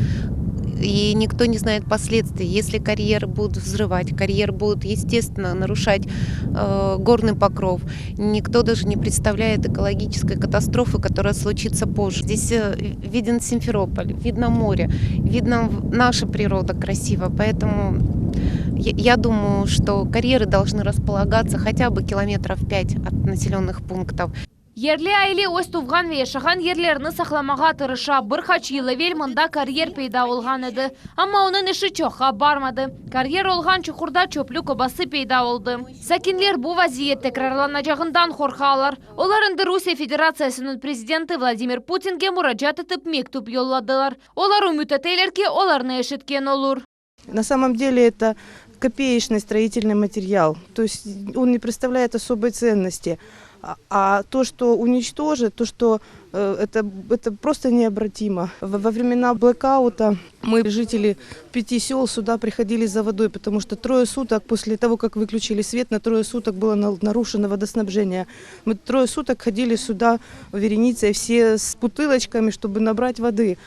и никто не знает последствий. Если карьер будут взрывать, карьер будут, естественно, нарушать э, горный покров. Никто даже не представляет экологической катастрофы, которая случится позже. Здесь э, виден Симферополь, видно море, видно наша природа красиво, поэтому я, я думаю, что карьеры должны располагаться хотя бы километров 5 от населенных пунктов. Yerli eali öz tuvğan ve yaşağan yerlerini saqlamağa tırışa. Bir qaç yıl evel mında karyer peyda olğan edi. Amma onıñ işi çoqqa barmadı. Karyer olğan çuqurda çöplük obası peyda oldı. Sakinler bu vaziyet tekrarlanacağından qorqalar. Olar endi Rusiye Federatsiyasınıñ prezidenti Vladimir Putinge muracaat etip mektüp yolladılar. Olar ümüt eteler ki, olarnı eşitken olur. На самом деле это копеечный строительный материал, то есть он не представляет особой ценности. А, а то, что уничтожит, то, что Э, это, это просто необратимо. Во времена блэкаута мы, жители пяти сел, сюда приходили за водой, потому что трое суток после того, как выключили свет, на трое суток было нарушено водоснабжение. Мы трое суток ходили сюда вереницей все с бутылочками, чтобы набрать воды.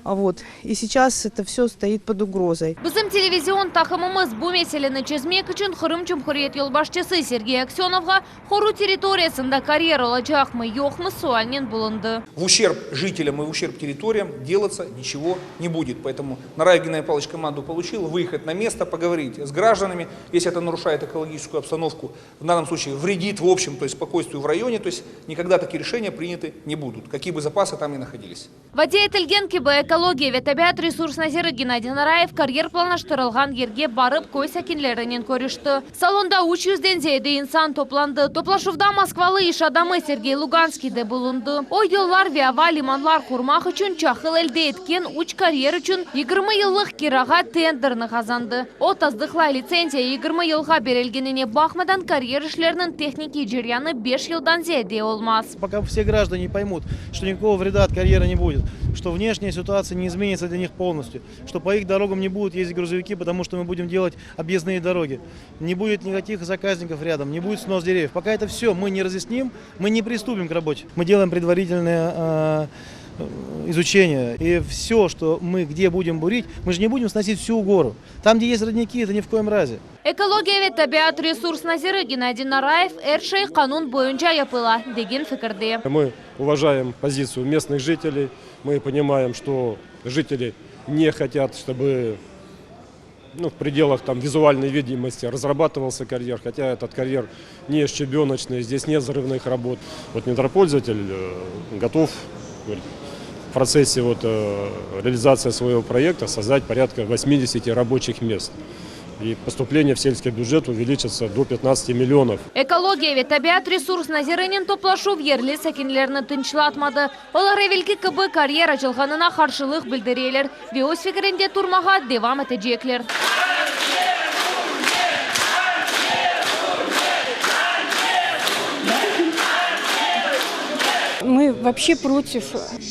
А вот. И сейчас это все стоит под угрозой. Bizim televizion taqımımız bu meseleni çezmek içün Qırım Cumhuriyet yolbaşçısı Sergey Aksenovğa qoruq territoriyasında karyer olacaqmı, yoqmı sualinen bulundı. В ущерб жителям и в ущерб территориям делаться ничего не будет. Поэтому Нараев Геннадий Павлович команду получил, выехать на место, поговорить с гражданами, если это нарушает экологическую обстановку, в данном случае вредит в общем, то есть спокойствию в районе, то есть никогда такие решения приняты не будут, какие бы запасы там ни находились. Vade etilgen kibi ekologiya ve tabiat resurs naziri Gennadiy Narayev karyer planlaştırılğan yerge barıp köy sakinlerinen körüşti. Salonda 300-den ziyade insan toplandı. Toplaşuvda Moskvalı iş adamı Sergey Luganskiy de bulundı. O yollar ve ava limanlar qurmaq içün çaqıl elde etken üç karyer içün 20 yıllıq kirağa tenderni qazandı. O tasdıqlay litsenziya 20 yılğa berilgenine baqmadan karyer işleriniñ tehnikiy ceryanı 5 yıldan ziyade olmaz. Пока все граждане не поймут, что никакого вреда от карьера не будет, что внешняя ситуация не изменится для них полностью, что по их дорогам не будут ездить грузовики, потому что мы будем делать объездные дороги, не будет никаких заказников рядом, не будет снос деревьев. Пока это все мы не разъясним, мы не приступим к работе. Мы делаем предварительное э, изучение. И все, что мы где будем бурить, мы же не будем сносить всю гору. Там, где есть родники, это ни в коем разе. Ekologiya ve tabiat resurs naziri Gennadiy Narayev er şey qanun boyunca yapıla, degen fikirde. Мы уважаем позицию местных жителей, мы понимаем, что жители не хотят, чтобы ну, в пределах там, визуальной видимости разрабатывался карьер, хотя этот карьер не щебеночный, здесь нет взрывных работ. Вот недропользователь э, готов говорит, в процессе вот, э, реализации своего проекта создать порядка 80 рабочих мест. И поступление в сельский бюджет увеличится до 15 миллионов. Ekologiya ve tabiat resurs nazirinen toplaşuv yerli sakinlerni tınçlatmadı. Olar evelki kibi karyer açılğanına qarşılıq bildireler ve öz fikrinde turmağa devam etecekler. Мы вообще против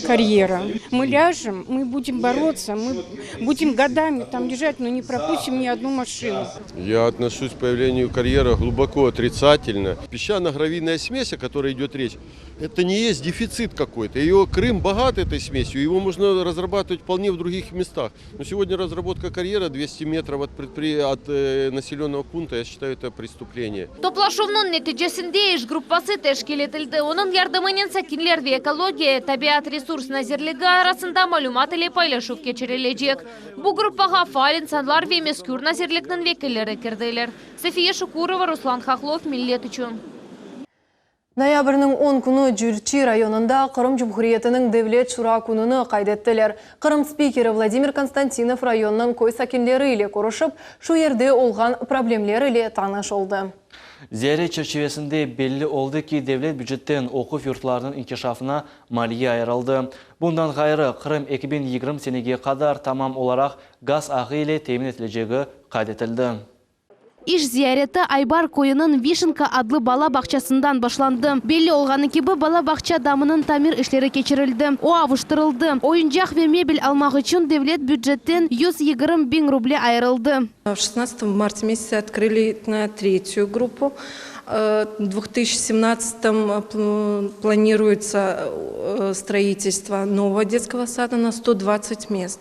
карьера. Мы ляжем, мы будем бороться, мы будем годами там лежать, но не пропустим ни одну машину. Я отношусь к появлению карьера глубоко отрицательно. Песчано-гравийная смесь, о которой идет речь, это не есть дефицит какой-то. Ее Крым богат этой смесью, его можно разрабатывать вполне в других местах. Но сегодня разработка карьера 200 метров от, предпри... от э, населенного пункта, я считаю, это преступление. Toplaşuvnıñ neticesinde iş gruppası teşkil etildi. Onıñ yardımınen sakinler ve ekologiya, tabiat resurs nazirligi arasında malümat ile paylaşuv keçirilecek. Bu gruppağa faal insanlar ve mezkür nazirlikniñ vekilleri kirdiler. Safiye Şukurova, Ruslan Hahlov, Millet içün. Noyabrniñ 10 künü Cürçi rayonında Qırım Cumhuriyetiniñ Devlet Şura kününi qayd ettiler. Qırım spikeri Vladimir Konstantinov rayonnıñ köy sakinleri ile körüşip, şu yerde olğan problemler ile tanış oldı. Ziyaret çerçivesinde belli oldı ki, devlet bücetten oquv yurtlarınıñ inkişafına maliye ayırıldı. Bundan ğayrı, Qırım 2020 senege qadar tamam olaraq gaz ağı ile temin etilecegi qayd etildi. İş ziyareti Aybar köyüniñ Vişenka adlı bala bağçasından başlandı. Belli olğanı kibi, bala bağça damınıñ tamir işleri keçirildi, o avuştırıldı. Oyuncaq ve mebel almaq içün devlet bücetten 120 biñ ruble ayırıldı. В 16 марте месяце открыли на третью группу. Э, В 2017 планируется э, строительство нового детского сада на 120 мест.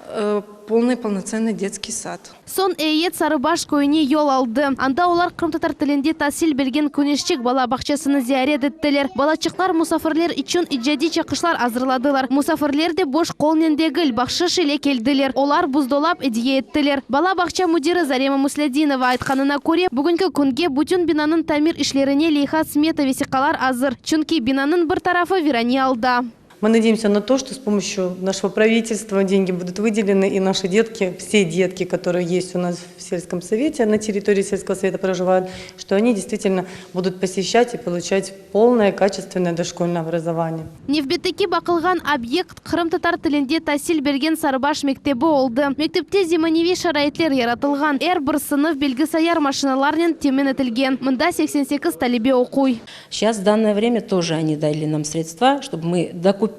Э, Полный полноценный детский сад. Soñ eyyet Sarıbaş köyüne yol aldı. Anda olar qırımtatar tilinde tasil bergen Küneşçik bala bağçasını ziyaret ettiler. Balaçıqlar musafirler içün icadiy çıqışlar azırladılar. Musafirler de boş qolnen degil, bahşış ile keldiler. Olar buzdolap ediye ettiler. Bala bağça müdiri Zarema Muslâdinova aytqanına köre, bugünki künge bütün binanıñ tamir işlerine leyha smeta vesiqalar azır. Çünki binanıñ bir tarafı virane alda. Мы надеемся на то, что с помощью нашего правительства деньги будут выделены, и наши детки, все детки, которые есть у нас в сельском совете, на территории сельского совета проживают, что они действительно будут посещать и получать полное качественное дошкольное образование. Nevbetteki baqılğan obyekt qırımtatar tilinde tasil bergen Sarıbaş mektebi oldı. Mektepte zemaneviy şaraitler yaratılğan, er bir sınıf bilgisayar maşinalarnen temin etilgen. Mında 88 talebe oquy. Сейчас в данное время тоже они дали нам средства, чтобы мы докупили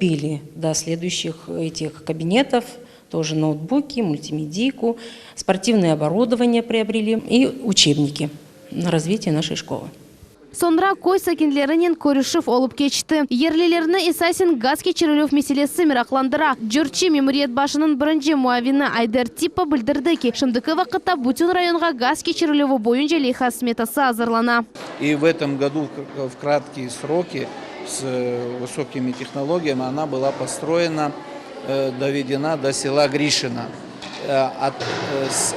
до следующих этих кабинетов тоже ноутбуки, мультимедийку, спортивное оборудование приобрели и учебники на развитие нашей школы. Soñra köy sakinlerinen körüşüv olıp keçti. Yerlilerni esasen gaz keçirilüv meselesi meraqlandıra. Curçı memuriyet başınıñ birinci muavini Ayder Tippa bildirdi ki, şimdiki vaqıtta bütün rayonğa gaz keçirilüvi boyunca leyha smetası azırlana. И в этом году в краткие сроки с высокими технологиями она была построена, доведена до села Гришино. От, с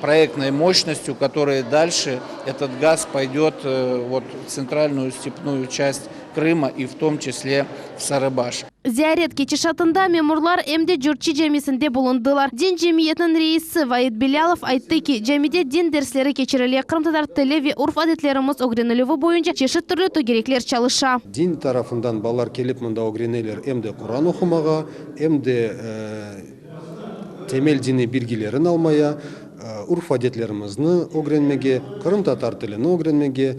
проектной мощностью, которая дальше этот газ пойдет вот, в центральную степную часть Крыма и в том числе в Сарыбаш. Ziyaret ketişatında memurlar em de Curçı camisinde bulundılar. Din cemiyetiniñ reisi Vaid Bilâlov ayttı ki, camide din dersleri keçirile, qırımtatar tili ve urf-adetlerimiz ögrenilüvi boyunca çeşit türlü tögerekler çalışa. Din tarafından balalar kelip mında ögreneler em de Quran oqumağa, em de temel diniy bilgilerini almaya, urf-adetlerimizni ögrenmege, qırımtatar tilini ögrenmege,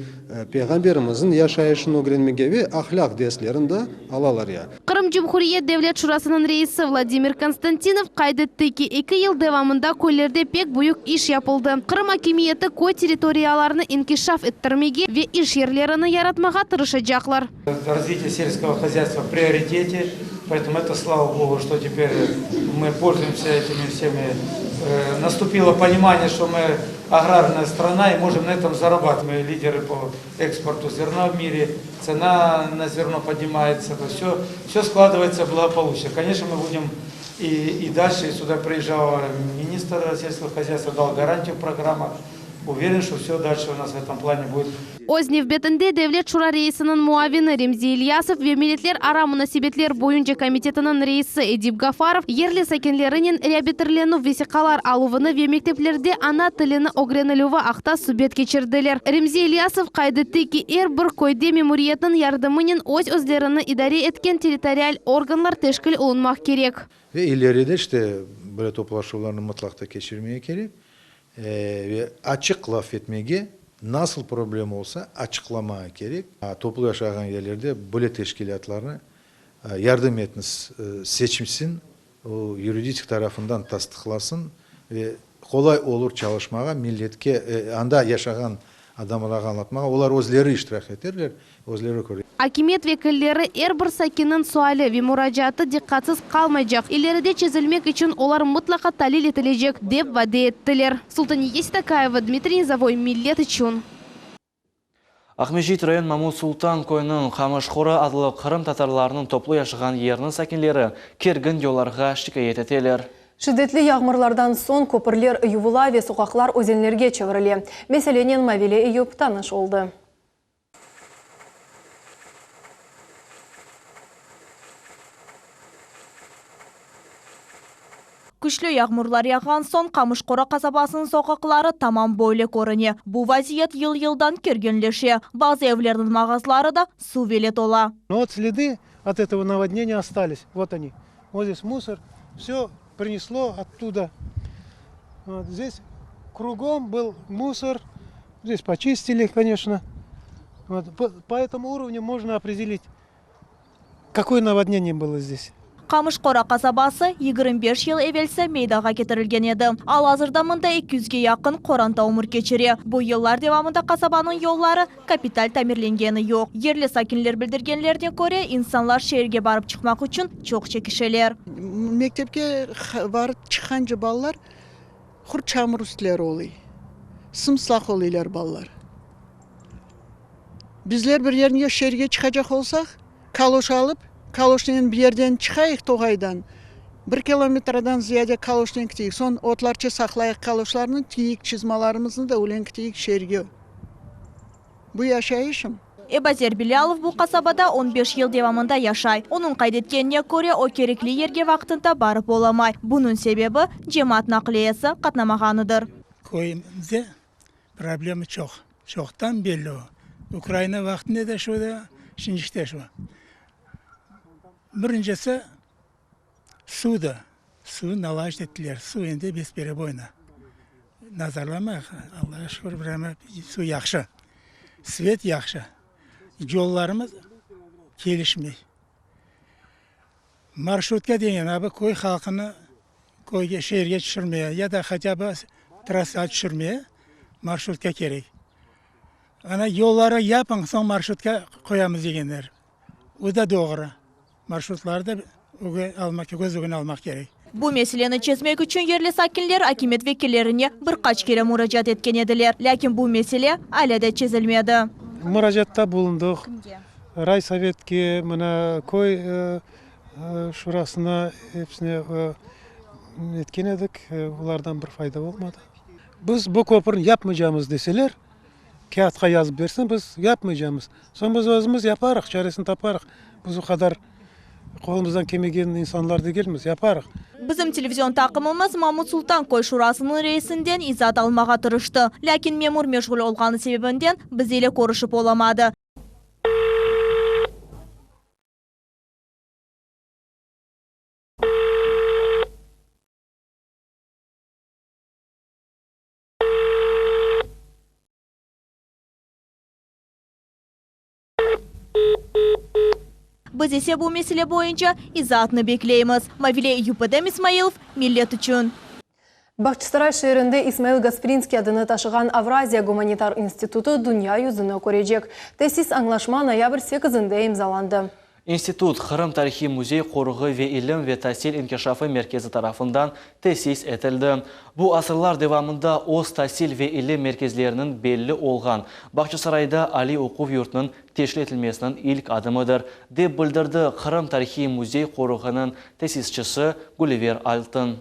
Peyğamberimizniñ yaşayışını ögrenmege ve ahlâq derslerini de alalar ya. Qırım Cumhuriyet Devlet Şurasınıñ reisi Vladimir Konstantinov qayd etti ki, eki yıl devamında köylerde pek büyük iş yapıldı. Qırım akimiyeti köy territoriyalarını inkişaf ettirmege ve iş yerlerini yaratmağa tırışacaqlar. Развитие сельского хозяйства в приоритете, поэтому это слава Богу, что теперь мы пользуемся этими всеми. Наступило понимание, что мы аграрная страна и можем на этом зарабатывать. Мы лидеры по экспорту зерна в мире, цена на зерно поднимается, все, все складывается благополучно. Конечно, мы будем и, и дальше, и сюда приезжал министр сельского хозяйства, дал гарантию в программах. Уверен, что все дальше у нас в этом плане будет. Öz nevbetinde Devlet şura reisiniñ muavini Remzi İlyasov ve Milletlerara munasebetler boyunca komitetiniñ reisi Edip Gafarov yerli sakinlerinen reabilitirlenüv vesiqalar aluvını ve mekteplerde ana tilini ögrenilüvi aqta subet keçirdiler. Remzi İlyasov qayd etti ki, er bir köyde memuriyetniñ yardımınen öz-özlerini idare etken territorial organlar teşkil olunmaq kerek. Ve ileride işte böyle toplaşuvlarnı mıtlaq ta keçirmege kerek. Ve açıq laf etmege, nasıl problem olsa, açıqlamağa kerek. Toplu yaşağan yerlerde böyle teşkilâtlarnı yardım etniz seçsin, o yuriditik tarafından tasdıqlasın ve qolay olur çalışmağa, milletke, anda yaşağan adamlarğa añlatmağa, olar özleri iştirak eterler, özleri köre. Akimiyet vekilleri er bir sakinniñ suali ve muracaatı diqqatsız qalmaycaq, ileride çezilmek içün olar mıtlaqa talil etilecek, dep vade ettiler. Sultaniye Yestakayeva, Dmitriy Nizovoy, Millet içün. Aqmescit rayon Mamut Sultan köyüniñ Qamışqora adlı qırımtatarlarnıñ toplu yaşağan yeriniñ sakinleri kergin yollarğa şikâyet eteler. Şiddetli yağmurlardan soñ köpürler yuvula ve soqaqlar özenlerge çevirile. Meselenen Mavile Eyüp tanış oldı. Küçlü yağmurlar yağğan soñ Qamışqora qasabasınıñ soqaqları tamam böyle körüne. Bu vaziyet yıl-yıldan kerginleşe. Bazı evlerniñ mağazları da suv ile tola. Вот следы от этого наводнения остались. Вот они. Вот здесь мусор. Все принесло оттуда. Вот здесь кругом был мусор. Здесь почистили, конечно. Вот. По, по этому уровню можно определить, какое наводнение было здесь. Qamışqora qasabası 25 yıl evelsi meydanğa ketirilgen edi. Al-azırda mında 200ge yaqın qoranta ömür keçire. Bu yıllar devamında qasabanıñ yolları kapital tamirlengeni yoq. Yerli sakinler bildirgenlerine köre, insanlar şeerge barıp çıqmaq içün çoq çekişeler. Mektepke barıp çıqqance balalar qurt çamur üstleri oluy, sım-sılaq oluylar balalar. Bizler bir yerge şeerge çıqacaq olsaq, kaloş alıp, kaloşnen bir yerden çıqayıq toğaydan, bir kilometrdan ziyade kaloşnen kiteyik, soñ otlarça saqlayıq kaloşlarnı, kiyik çizmalarımıznı da ölen kiteyik şeerge. Bu yaşayışım. Ebazer Bilâlov bu qasabada on beş yıl devamında yaşay. Onıñ qayd etkenine köre, o kerekli yerge vaqtında barıp olamay. Bunıñ sebebi, cemaat naqliyesi qatnamağanıdır. Köyümizde problema çoq. Çoqtan belli o. Ukraina vaqtında da şu edi, şimdiki de şu. Birincisi, suv da. Suvnı nalajit ettiler. Suv endi bespereboyno. Nazarlamayıq, Allağa şükür, bir suv yahşı. Svet yahşı. Yollarımız kelişmey. Marşrutka degen, abi, köy halqını köyge, şeerge tüşürmeye, ya da hatâ bı trassağa tüşürmeye marşrutka kerek. Ana, yolları yapıñ, soñ marşrutka qoyamız degenler. O da doğru. Marşrutları da öge almaq, köz ögüne almaq kerek. Bu meseleni çezmek içün yerli sakinler akimiyet vekillerine bir qaç kere muracaat etken ediler, lâkin bu mesele alâ da çezilmedi. Muracaatta bulundıq. Kimge? Raysovetke, mına, köy şurasına, episine etken edik, olardan bir fayda olmadı. Biz bu köpürni yapmaycamız deseler, kâğıtqa yazıp bersin, biz yapmaycamız. Soñ biz özümiz yaparıq, çaresini taparıq. Biz o qadar qolumızdan kelmegen insanlar degilmiz, yaparıq. Bizim televizion taqımımız Mamut Sultan köy şurasınıñ reisinden izaat almağa tırıştı. Lâkin memur meşğul olğanı sebebinden biz ile körüşip olamadı. Biz ise bu mesele boyunca izaatnı bekleymiz. Mavile Eyüpedem İsmailov, Millet içün. Bağçasaray şeerinde İsmail Gasprinskiy adını taşığan Avraziya gumanitar institutı dünya yüzüni körecek. Tesis añlaşma noyabr sekizinde imzalandı. İnstitut Qırım tarihiy müzey qoruğı ve ilim ve tasil inkişafı merkezi tarafından tesis etildi. Bu asırlar devamında öz tasil ve ilim merkezleriniñ belli olğan Bağçasarayda aliy oquv yurtunıñ teşkil etilmesiniñ ilk adımıdır, dep bildirdi Qırım tarihiy müzey qoruğınıñ tesisçisi Güliver Altın.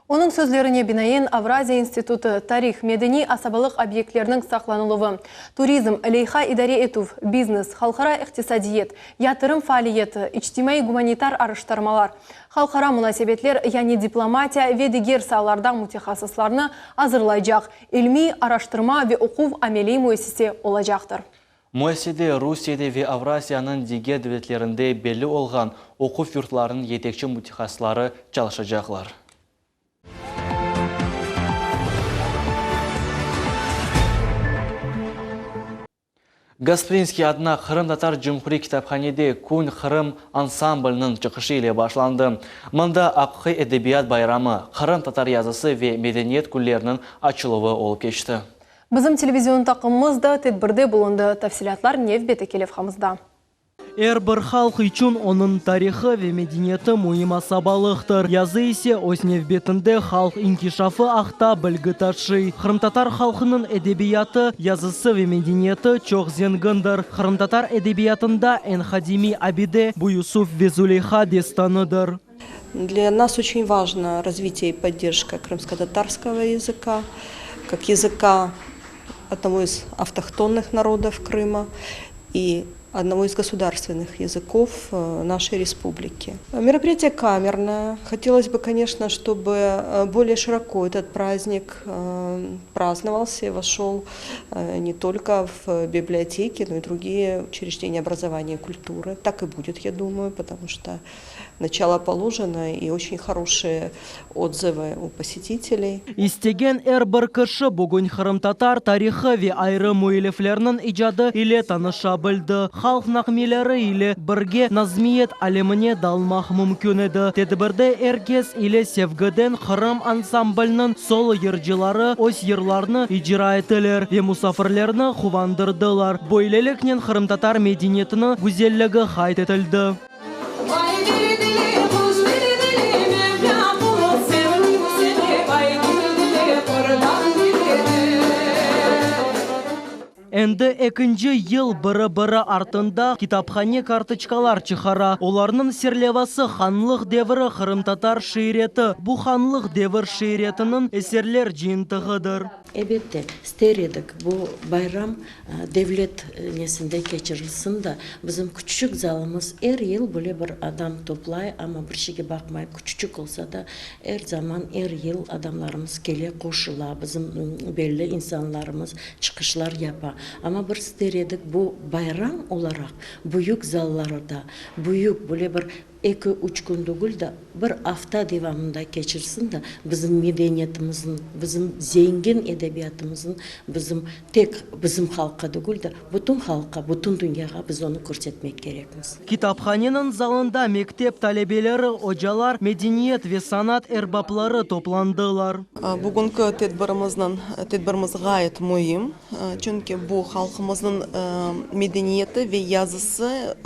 Onıñ sözlerine binaen, Avraziya institutı, tarih, medeniy asabalıq obyektleriniñ saqlanıluvı, turizm, leyha idare etüv, biznes, halqara iqtisadiyet, yatırım faaliyeti, içtimaiy-gumanitar araştırmalar, halqara munasebetler, yani diplomatiya ve diger saalarda mütehassıslarnı azırlaycaq ilmiy, araştırma ve oquv-ameliy müessise olacaqtır. Müessisede Rusiyede ve Avrasiyanıñ diger devletlerinde belli olğan oquv yurtlarınıñ yetekçi mütehassısları çalışacaqlar. Gasprinskiy adına Qırımtatar cumhuriy kitaphanede Kün Qırım ansambliniñ çıqışı ile başlandı. Mında aqiqiy edebiyat bayramı, qırımtatar yazısı ve medeniyet künleriniñ açıluvı olıp keçti. Bizim televizion taqımımız da tedbirde bulundı. Tafsilâtlar nevbetteki levhamızda. Er bir halq içün onıñ tarihı ve medeniyeti müim asabalıqtır. Yazı ise, öz nevbetinde, halq inkişafı aqta bilgi taşıy. Qırımtatar halqınıñ edebiyatı, yazısı ve medeniyeti çoq zengindir. Qırımtatar edebiyatında eñ qadimiy abide, bu Yusuf ve Zuleyha destanıdır. Для нас очень важно развитие и поддержка крымско-татарского языка, как языка одного из автохтонных народов Крыма и одного из государственных языков э, нашей республики. Мероприятие камерное. Хотелось бы, конечно, чтобы э, более широко этот праздник э, праздновался и вошел не только в библиотеки, но и другие учреждения образования и культуры. Так и будет, я думаю, потому что Начало положено и очень хорошие отзывы у посетителей. İstegen er bir kişi bugün qırımtatar tarihı ve ayrı müelliflerniñ icadı ile tanışa bildi. Halq nağmeleri ile birge nazmiyet alemine dalmaq mümkün edi. Tedbirde er kes ile sevgiden Qırım ansamblniñ solo yırcıları öz yırlarını icra ettiler ve musafirlerni quvandırdılar. Böyleliknen qırımtatar medeniyetiniñ güzelligi qayd etildi. Endi. Endi ekinci yıl biri-biri artında kitaphane kartoçkalar çıqara. Olarnıñ serlevası Hanlıq devri qırımtatar şiireti. Bu hanlıq devir şiiretiniñ eserler cıyıntığıdır. Elbette, ister edik, bu bayram devlet nesinde keçirilsin da, bizim küçüçük zalımız er yıl böyle bir adam toplay, amma bir şeyge baqmay, küçüçük olsa da, er zaman, er yıl adamlarımız kele, qoşula, bizim belli insanlarımız çıqışlar yapa. Amma bir ister edik, bu bayram olaraq büyük zallarda, büyük böyle bir Eki, üç kün degil de, bir afta devamında keçirsin de, bizim medeniyetimizni, bizim zengin edebiyatımıznı bizim tek bizim halqqa degil de, bütün halqqa, bütün dünyağa biz onı körsetmek kerekmiz. Kitaphaneniñ zalında mektep talebeleri, ocalar, medeniyet ve sanat erbapları toplandılar. Bugünki tedbirimizniñ tedbirimiz ğayet müim, çünki bu halqımıznıñ medeniyeti ve yazısı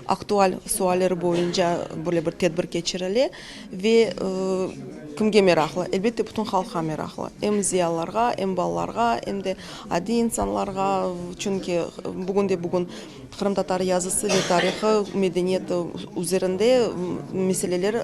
aktual sualleri boyunca böyle bir tedbir keçirile ve kimge meraqlı? Elbette, bütün halqqa meraqlı, em ziyalılarğa, em balalarğa, em de adiy insanlarğa, çünki bugünde-bugün qırımtatar yazısı ve tarihı, medeniyeti üzerinde meseleler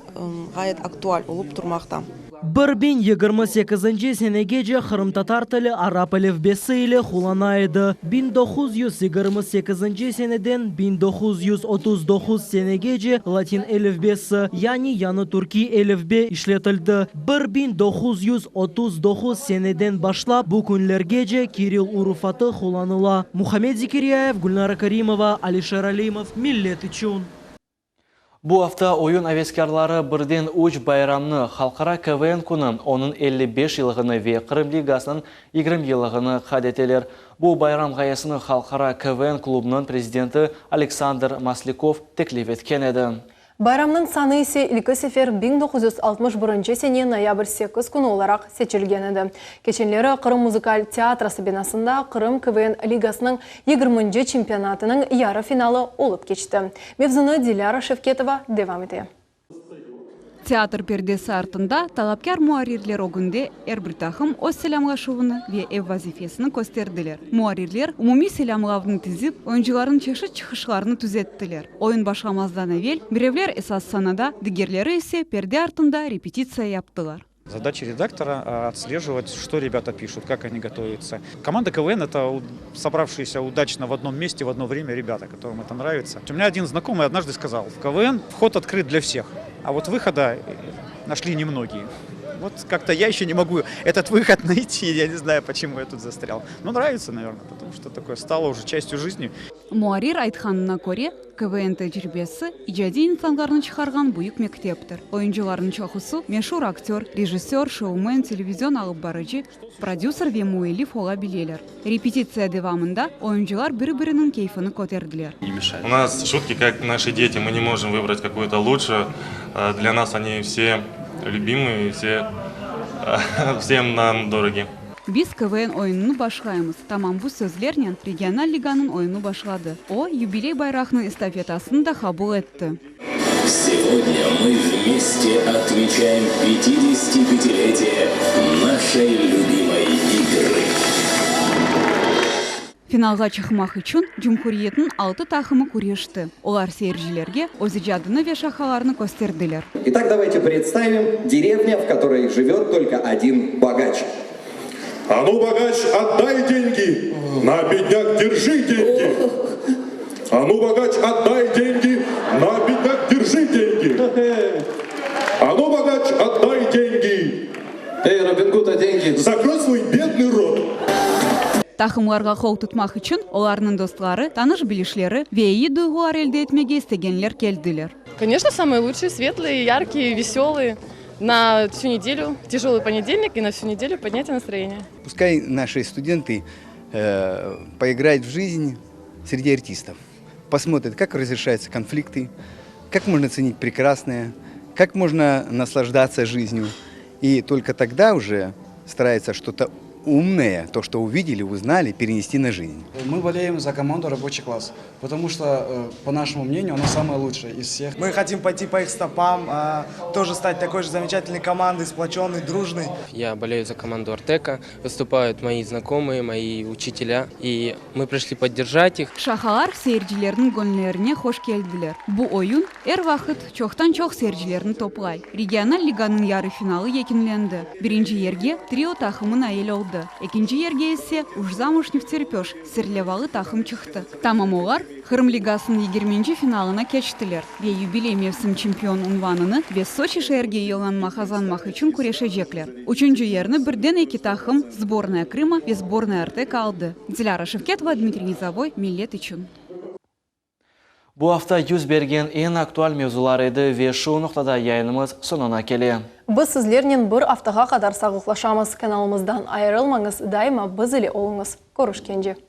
ğayet aktual olıp turmaqta. 1028 senegece qırımtatar tili arap elifbesi ile qullana edi. 1928 seneden 1939 senegece latin elifbesi, yani yañı türkiy elifbe işletildi. 1939 seneden başlap bu künlergece kiril urufatı qullanıla. Muhammed Zekiryayev, Gülnara Karimova, Alişer Alimov, Millet içün. Bu afta oyun aveskârları birden üç bayramnı, Halqara KVN künü, onıñ 55 yıllığını ve Qırım Ligasınıñ 20 yıllığını qayd eteler. Bu bayram ğayesini Halqara KVN klubınıñ prezidenti Aleksandr Maslâkov teklif etken edi. Bayramnıñ sanı ise ilki sefer 1961 sene noyabr 8 künü olaraq seçilgen edi. Keçenleri Qırım muzıkal teatrosı binasında Qırım KVN Ligasınıñ yigirminci çempionatınıñ yarı finalı olıp keçti. Mevzunı Dilâra Şevketova devam ete. Teatr perdesi artında talapkâr muarrirler ögünde er bir taqım öz selâmlaşuvını ve ev vazifesini kösterdiler. Muarrirler umumiy selâmlavnı tizip, oyuncılarnıñ çeşit çıqışlarını tüzettiler. Oyun başlamazdan evel birevler esas sanada, digerleri ise perde artında repetitsiya yaptılar. Задача редактора отслеживать, что ребята пишут, как они готовятся. Команда КВН – это собравшиеся удачно в одном месте в одно время ребята, которым это нравится. У меня один знакомый однажды сказал, в КВН вход открыт для всех, а вот выхода нашли немногие. Вот как-то я еще не могу этот выход найти, я не знаю, почему я тут застрял. Но нравится, наверное, потому что такое стало уже частью жизни. Muarrir aytqanına köre, KVN tecribesi, icadiy insanlarnı çıqarğan büyük mekteptir. Oyuncılarnıñ çoqusı, meşur aktör, rejissör, şoumen, televizion alıp barıcı, prodüser ve müellif ola bileler. Repetitsiya devamında oyuncılar bir-biriniñ keyfini köterdiler. U nas şutki kak naşi deti, mı ne mojım vıbrat kakuyu-to lutşuyu, dlâ nas oni vse lübimıy, vse vsem nam dorogi. Biz KVN oyunını başlaymız, tamam bu sözlernen Regional liganıñ oyunı başladı. O, yubiley bayraqnıñ estafetasını da qabul etti. Segodnâ mı vmeste otmeçaem pyatidesyatipyatiletие našey lübimoy igrı. Finalğa çıqmaq içün cumhuriyetniñ altı taqımı küreşti. Olar seyircilerge öz icadını ve şaqalarını kösterdiler. Itak, davayte predstavim, derevnâ, v kotoroy живет tolko odin bogaç. A nu, bogaç, otday dengi, na, bednâk, derji dengi! A nu, bogaç, otday dengi, na, bednâk, derji dengi! A nu, bogaç, otday dengi! Ey, Robin Gud, a dengi? Zakroy svoy bednıy rot! Taqımlarğa qol tutmaq içün olarnıñ dostları, tanış-bilişleri ve eyi duyğular elde etmege istegenler keldiler. Koneçno, samые lutşие, svetlые, yarkие, veselые. На всю неделю, тяжелый понедельник и на всю неделю поднятие настроения. Пускай наши студенты поиграют в жизнь среди артистов, посмотрят, как разрешаются конфликты, как можно ценить прекрасное, как можно наслаждаться жизнью. И только тогда уже стараются что-то. умное, то, что увидели, узнали, перенести на жизнь. Мы болеем за команду «Рабочий класс», потому что, э, по нашему мнению, она самая лучшая из всех. Мы хотим пойти по их стопам, тоже стать такой же замечательной командой, сплоченной, дружной. Я болею за команду «Артека». Выступают мои знакомые, мои учителя. И мы пришли поддержать их. Şaqalar seyircilerniñ göñüllerine hoş keldiler. Bu oyun er vaqıt çoqtan-çoq seyircilerni toplay. Regional liganıñ yarı finalı yekünlendi. Birinci yerge Trio taqımı nail oldı, ekinci yerge ise Uж замуж nevterpöj serlevalı taqım çıqtı. Tamam olar Qırım ligasınıñ yigirminci finalına keçtiler ve yubiley mevsim çempion unvanını ve Soçi şeerge yollanma qazanmaq içün küreşecekler. Üçünci yerni birden eki taqım, Sbornaya Krıma ve Sbornaya Arteka aldı. Dilâra Şevketova, Dmitriy Nizovoy, Millet içün. Bu afta 100 bergen eñ aktual mevzular edi ve şu noqtada yayınımız soñuna kele. Biz sizlernen bir aftağa qadar sağlıqlaşamız. Kanalımızdan ayırılmañız, daima biz ile oluñız. Körüşkence.